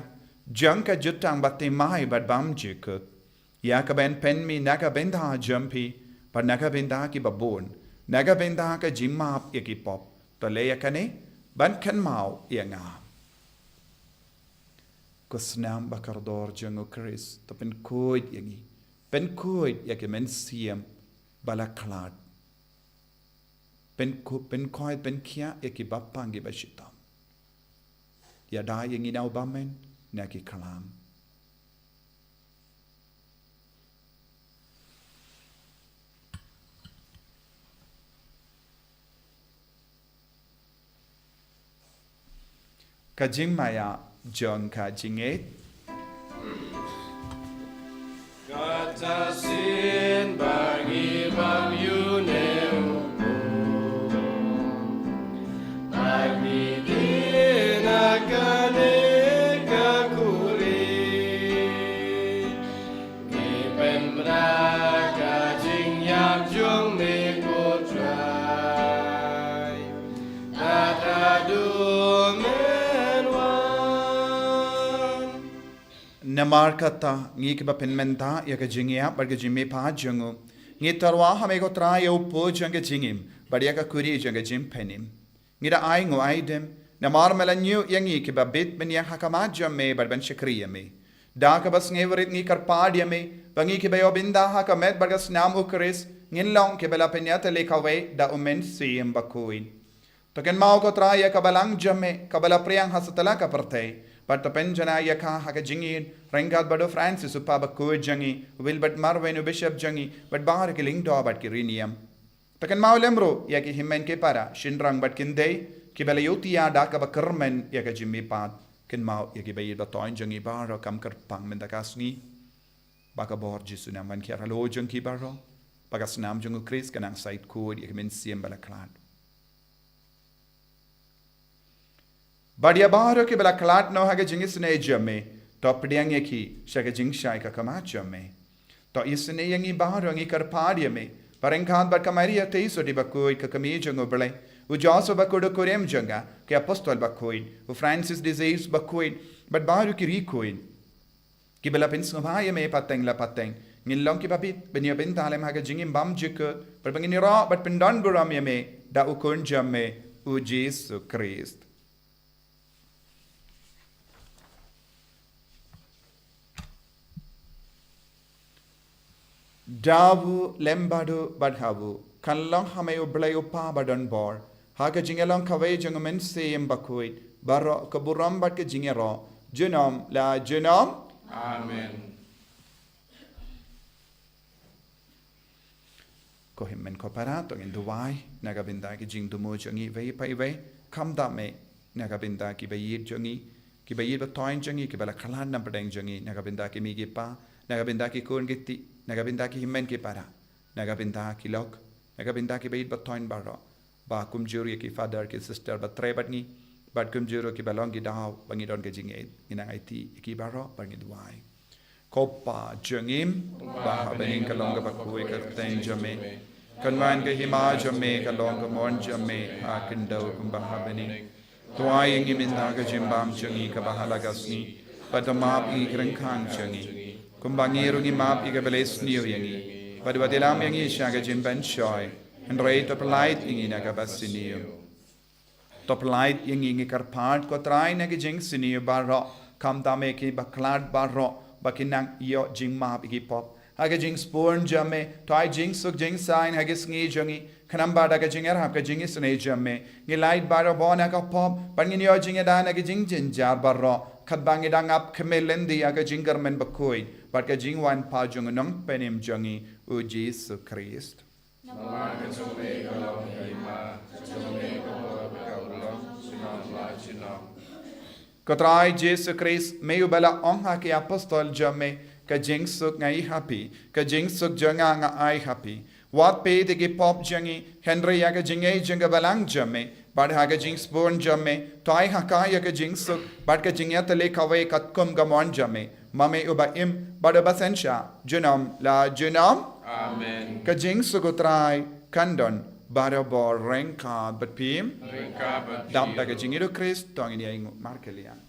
jong ka jutang bathymmai bad bymjukut, ïa kaba yn pynmih na ka bynta jong phi bad na ka bynta kiba bun, na ka bynta ka jingmap ïa ki pop. To leh ïa kane ban kynmaw ïa nga. Ko snam ba kordor jong u Khrist, to pynkhuid ïa ngi, pynkhuid ïa ki mynsiem ba la khlad, pynkhuid, pynkhuid, pynkhiah ïa ki bapang kiba shitom. Ïada ïa ngi na u bymman na ki khlam. Ka jingmaïa jong ka jingngeit. Kata shisien ba ngi bam ïa une u pud, ba ngi die na kane ka kuri, ngi pynbna ka jingïap jong me ko Trai, bad haduh men wan. Namar kata, ngi kiba pynmynta ïa ka jingïap bad ka jingmihpat jong u, ngi tyrwa ha me ko Trai ïa u pud jong ka jingim bad ïa ka kuri jong ka jingpynim. Ngi da ainguh aidem, namar me la ñiew ïa ngi kiba bit ban ïeng ha khmat jong me bad ban shakri ïa me. Da kaba sngewrit ngi kyrpad ïa me, ba ngi kiba ïoh bynta ha ka met bad ka snam u Khrist, ngin long kiba la pynïatylli kawei da u Mynsiem Bakhuid. To kynmaw ko Trai ïa ka balang jong me, kaba la phriang ha satlak ka pyrthei, bad to pynjanai ïa ka ha ka jingïeit, ryngkat bad u Francis u Papa bakhuid jong ngi, u Wilbert Marwein u Bishop jong ngi, bad baroh ki lyngdoh bad ki riewniam. To kynmaw lem ruh ïa ki hynmen ki para, shynrang bad kynthei, kiba la ïohthiah da kaba kyrmen ïa ka jingmihpat. Kynmaw ïa kiba ïeit ba thoiñ jong ngi baroh, kam kyrpang mynta ka sngi, ba ka bor Jisu nang ban hiar halor jong ki baroh, ba ka snam jong u Khrist kan nang shait khuid ïa ki mynsiem ba la khlad. Bad ïa baroh kiba la khlad noh ha ka jingisynei jong me, to pdiang ïa ki sha ka jingshai ka khmat jong me. To isynei ïa ngi baroh, ngi kyrpad ïa me, ba ryngkat bad ka Maria Theisotti bakhuid, ka kmie jong u Blei, u Joseph bakhuid u kurim jong ka, ki apostol bakhuid, u Francis de Sales bakhuid, bad baroh ki riewkhuid, kiba la pynsngewbha ïa me pateng la pateng, ngin long kiba bit ban ïoh bynta lem ha ka jingim bymjukut, bad ba ngin ïaroh bad pyndonburom ïa me da u Khun jong me, u Jisu Khrist. Da u lem bad u bad ha u, kan long ha me U Blei U Kpa badonbor, ha ka jingïalong kawei jong u Mynsiem Bakhuid, baroh ka burom bad ka jingïaroh, junom la junom. Amen. Ko hynmen ko para, to ngin duwai na ka bynta ki jingthmu jong ngi iwei pa iwei, khamtam eh na ka bynta kiba ïeit jong ngi, Ki ba ïeit ba thoiñ jong ngi, ki ba la khlad na pdeng jong ngi, na ka bynta ki mei ki pa, na ka bynta ki khun ki kti, na ka bynta ki hynmen ki para, na ka bynta ki lok, na ka bynta ki ba ïeit ba thoiñ baroh. Ba kumjuh ruh ïa ki father ki sister ba trei bad ngi, bad kumjuh ruh ki ba long ki daw ba ngi don ka jingïeit, ngi nang aiti ïa ki baroh bad ngi duwai. Ko Pa jong ngi ba ha bneng, ka long kaba khuid ka kyrteng jong me. Kan wan ka hima jong me, ka long ka mon jong me ha khyndew kumba ha bneng. Duwai ïa ngi mynta ka jingbam jong ngi kaba ha la ka sngi, bad to map ïa ngi ki ryngkang jong ngi, kumba ngi ruh ngi map ïa ki ba la sniew ïa ngi. Bad wat ïalam ïa ngi sha ka jingpynshoi, hynrei to pyllait ïa ngi na kaba sniew. To pyllait ïa ngi, ngi kyrpad ko Trai, na ki jingsniew baroh, khamtam ïa ki ba khlad baroh, ba kin nang ïoh jingmap ïa ki pop. Ha ka jingsbun jong me, to ai jingsuk jingsaiñ ha ki sngi jong ngi, khnang ba da ka jingïarap ka jingisynei jong me, ngin lait barabor na ka pop, bad ngin ïoh jingïada na ki jingjynjar baroh, katba ngi dang ap khmih lynti ha ka jingkyrmen bakhuid bad ka jingwan pat jong u Nongpynim jong ngi, u Jisu Khrist. Namar ka jong me ka long ka hima, ka jong me ka bor bad ka long, junom la junom. Ko Trai Jisu Khrist, me uba la ong ha ki apostol jong me, ka jingsuk nga ai ha phi, ka jingsuk jong nga nga ai ha phi. Wat peit ïa ki pop jong ngi, hynrei ïa ka jingngeit jong ka balang jong me, bad ha ka jingsbun jong me, to ai ha ka ïa ka jingsuk bad ka jingïatylli kawei katkum ka mon jong me, ma me uba im bad uba synshar junom la junom. Amen. Ka jingsuk u Trai kan don barabor ryngkat bad phi. Ryngkat bad phi. Dap da ka jingïeit u Khrist, to ngin ïa ainguh markylliang.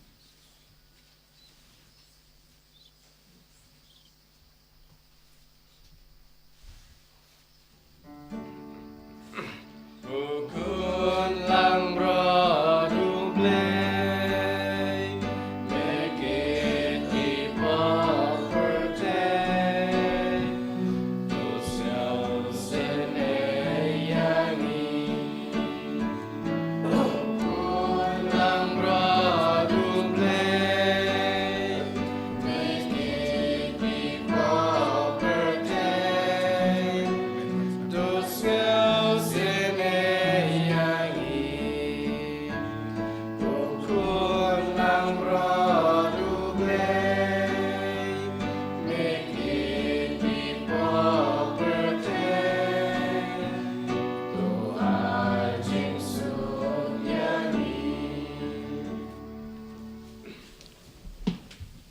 U Khun langbrot U Blei, me kit ki pop pyrthei, to sngewsynei ïa ngi.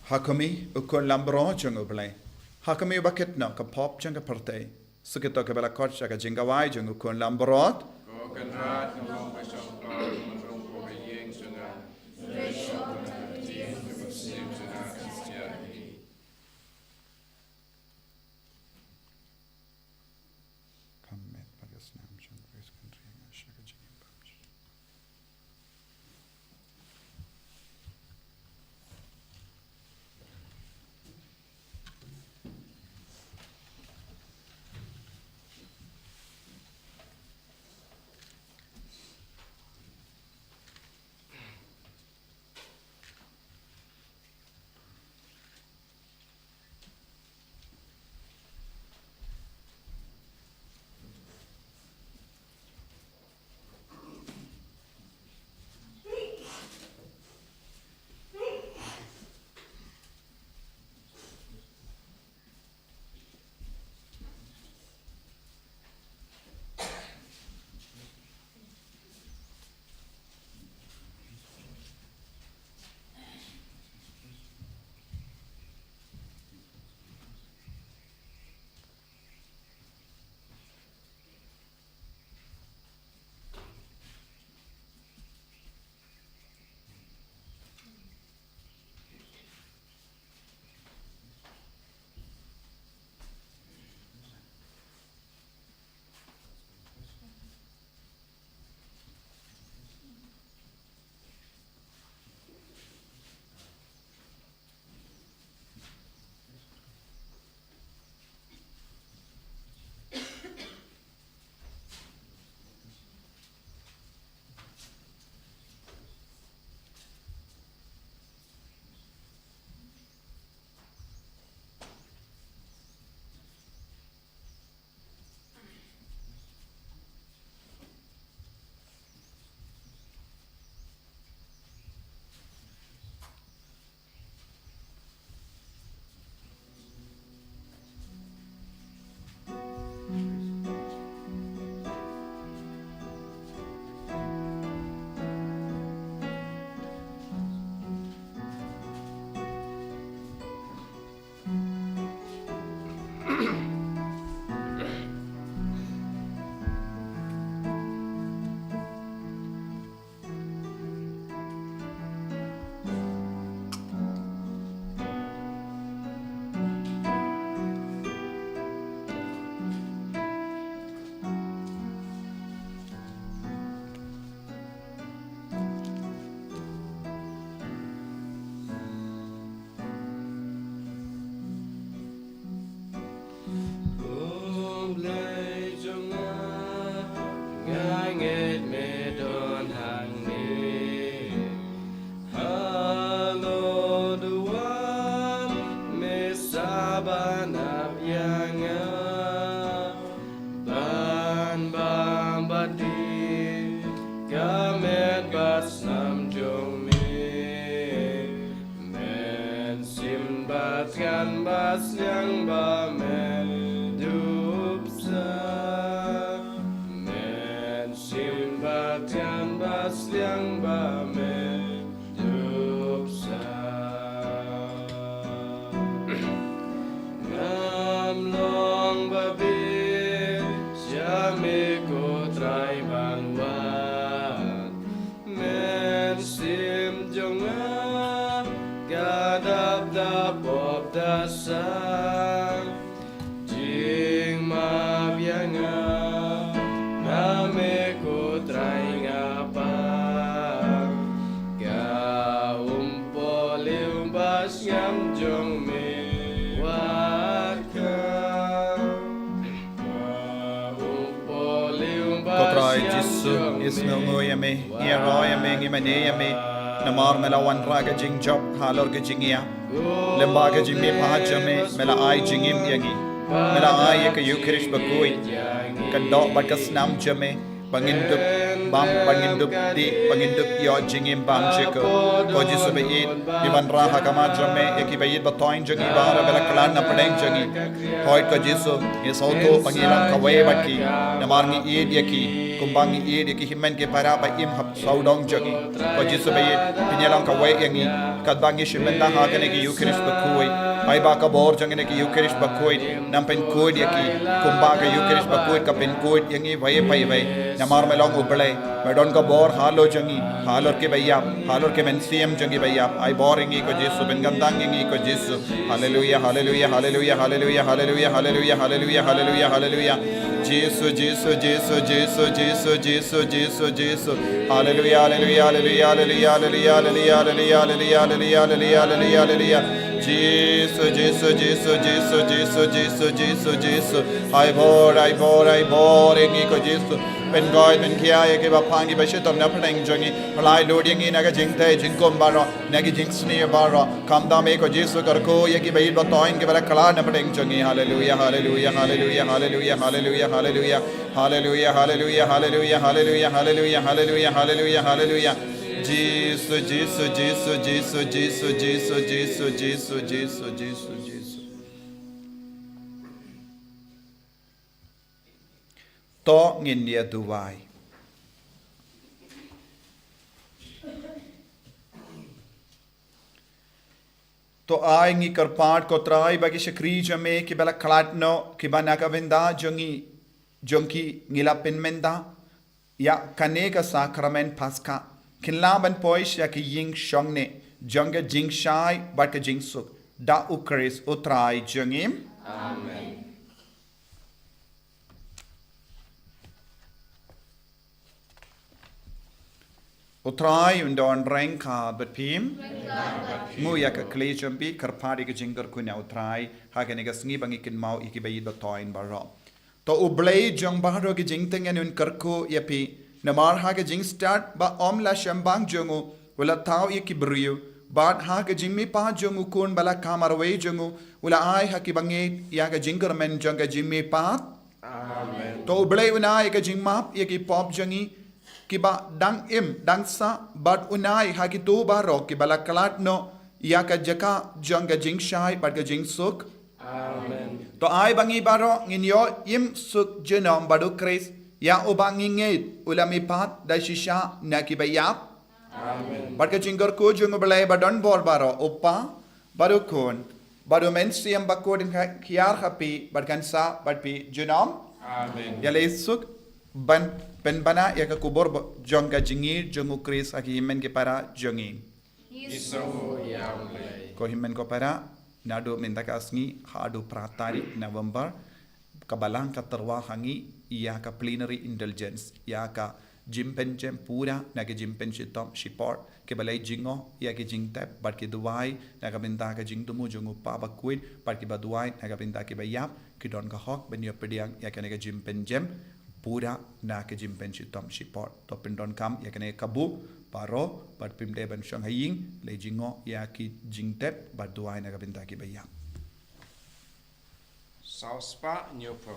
Ha khmih, U Khun langbrot jong U Blei. Ha khmih, uba kit noh ka pop jong ka pyrthei. Sa kito kiba la khot sha ka jingkhawai jong U Khun langbrot. Ko Kynrad, nga long ba shong kloi, nga long ba ïeng jong nga. Kam met bad ka snam jong Khrist kan ri nga sha ka jingim bymjukut. snam jong me. Men shim ba thiang ba sliang ba men dup sa. Men shim ba thiang ba sliang ba men dup sa. Ngam long ba bit sha me ko Trai ban wad. Men shim jong nga ka dap da pop da sang. Jingmap ïa nga na me ko Trai nga pang. Ka um poh liu ba sngap jong me wat ka. Ko Trai Jisu, ngi sngewnguh ïa me, ngi ïaroh ïa me, ngi mane ïa me. Namar me la wanrah ka jingjop halor ka jingïap. Lem bad ka jingmihpat jong me, me la ai jingim ïa ngi. Me la ai ïa ka Eukharist bakhuid, ka doh bad ka snam jong me, ba ngin dup bam, ba ngin dup dih, ba ngin dup ïoh jingim bymjukut. Ko Jisu baieit, ngi wanrah ha khmat jong me ïa ki baieit ba thoiñ jong ngi baroh ba la khlad na pdeng jong ngi. Hooid ko Jisu, ngi sngewthuh ba ngi long kawei bad ki, namar ngi ïeit ïa ki, kumba ngi ïeit ïa ki hynmen ki para ba im ha sawdong jong ngi. Ko Jisu baieit, pynïalang kawei ïa ngi katba ngi shim bynta ha kane ka Eukharist bakhuid. Ai ba ka bor jong kane ka Eukharist bakhuid nang pynkhuid ïa ki, kumba ka Eukharist bakhuid ka pynkhuid ïa ngi iwei pa iwei. Namar me long U Blei, me don ka bor halor jong ngi, halor kiba ïap, halor ki mynsiem jong kiba ïap. Ai bor ïa ngi ko Jisu, pynkhamtam ïa ngi ko Jisu. Haleluia, haleluia, haleluia, haleluia, haleluia, haleluia, haleluia, haleluia, haleluia. Jisu, Jisu, Jisu, Jisu, Jisu, Jisu, Jisu. Haleluia, haleluia, haleluia, haleluia, haleluia, haleluia. Jisu, Jisu, Jisu, Jisu, Jisu, Jisu, Jisu, Jisu. Ai bor, ai bor, ai bor ïa ngi ko Jisu. Pynkoit pynkhia ïa kiba phang kiba shitom na pdeng jong ngi. Pynlait lut ïa ngi na ka jingtei jingkhum baroh, na ki jingsniew baroh. Khamtam ïa ngi ko Jisu, kyrkhu ïa ki baieit ba thoiñ kiba la khlad na pdeng jong ngi. Haleluia, haleluia, haleluia, haleluia, haleluia, haleluia. Haleluia, haleluia, haleluia, haleluia, haleluia, haleluia, haleluia, haleluia. Jisu, Jisu, Jisu, Jisu. To ngin ïa duwai. To ai ngi kyrpad ko Trai ba ki shakri jong me kiba la khlad noh, kiba na ka bynta jong ngi, jong ki ngi la pynmynta ïa kane ka sakramen Paska, kin lah ban poi sha ka ïing shongneh jong ka jingshai bad ka jingsuk. Da U Khrist U Trai jong ngi. Amen. U Trai un don ryngkat bad phi. Nguh ïa ka khlieh jong phi, kyrpad ïa ka jingkyrkhu na U Trai ha kane ka sngi ba ngi kynmaw ïa ki baieit ba thoiñ baroh. To U Blei jong baroh ki jingtngen un kyrkhu ïa phi, namar ha ka jingstad ba ym la shembang jong u, u la thaw ïa ki briew, bad ha ka jingmihpat jong u Khun ba la kham marwei jong u, u la ai ha ki bangeit ïa ka jingkyrmen jong ka jingmihpat. Amen. To U Blei un ai ka jingmap ïa ki pop jong ngi kiba dang im dang sah, bad un ai ha kito baroh kiba la khlad noh ïa ka jaka jong ka jingshai bad ka jingsuk. Amen. To ai ba ngi baroh ngin ïoh im suk junom bad U Khrist, ïa uba ngi ngeit u la mihpat da shisha na kiba ïap. Amen. Bad ka jingkyrkhu jong U Blei ba don bor baroh, U Kpa, bad U Khun, bad U Mynsiem Bakhuid, kan hiar ha phi bad kan sah bad phi junom. Amen. Ïaleh suk ban pynbna ïa ka kubur ba, jong ka jingïeit jong U Khrist ha ki hynmen ki para jong ngi. Ngi sngewnguh ïa U Blei. Ko hynmen ko para, naduh mynta ka sngi haduh phra tarik November, ka Balang ka tyrwa ha ngi ïa ka plenary indulgence, ïa ka jingpynjem pura na ka jingpynshitom shipor, kiba la jngoh ïa ki jingtep bad ki duwai na ka bynta ka jingthmu jong U Kpa Bakhuid, bad kiba duwai na ka bynta kiba ïap, ki don ka hok ban ïoh pdiang ïa kane ka jingpynjem pura na ka jingpynshitom shipor. To pyndonkam ïa kane ka kabu baroh, bad phim dei ban shong ha ïing, la jngoh ïa ki jingtep bad duwai na ka bynta kiba ïap. Saw spah hynñiew phew.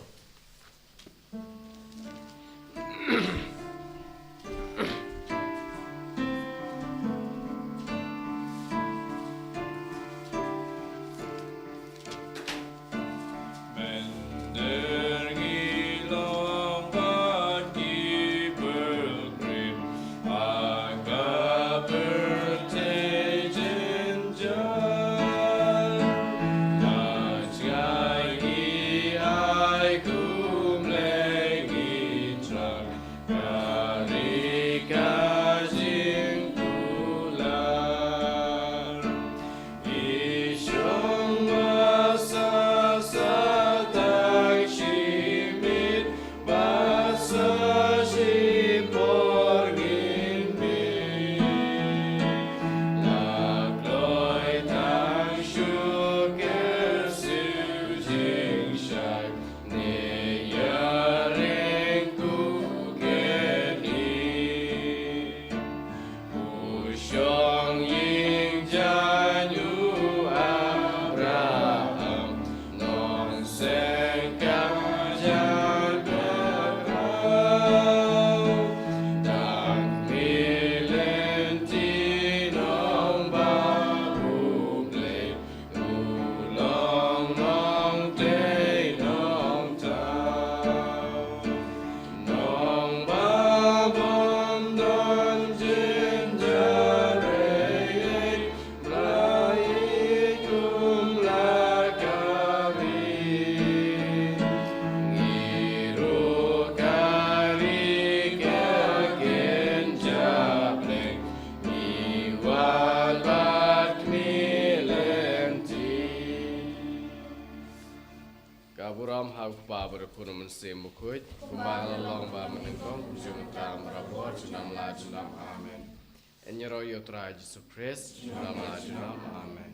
U Kpa bad u Khun, u Mynsiem Bakhuid, kumba la long bad mynnyngkong, kumjuh mynta, marwei, junom la junom. Amen. Yn ïaroh ïa U Trai Jisu Khrist, junom la junom. Amen.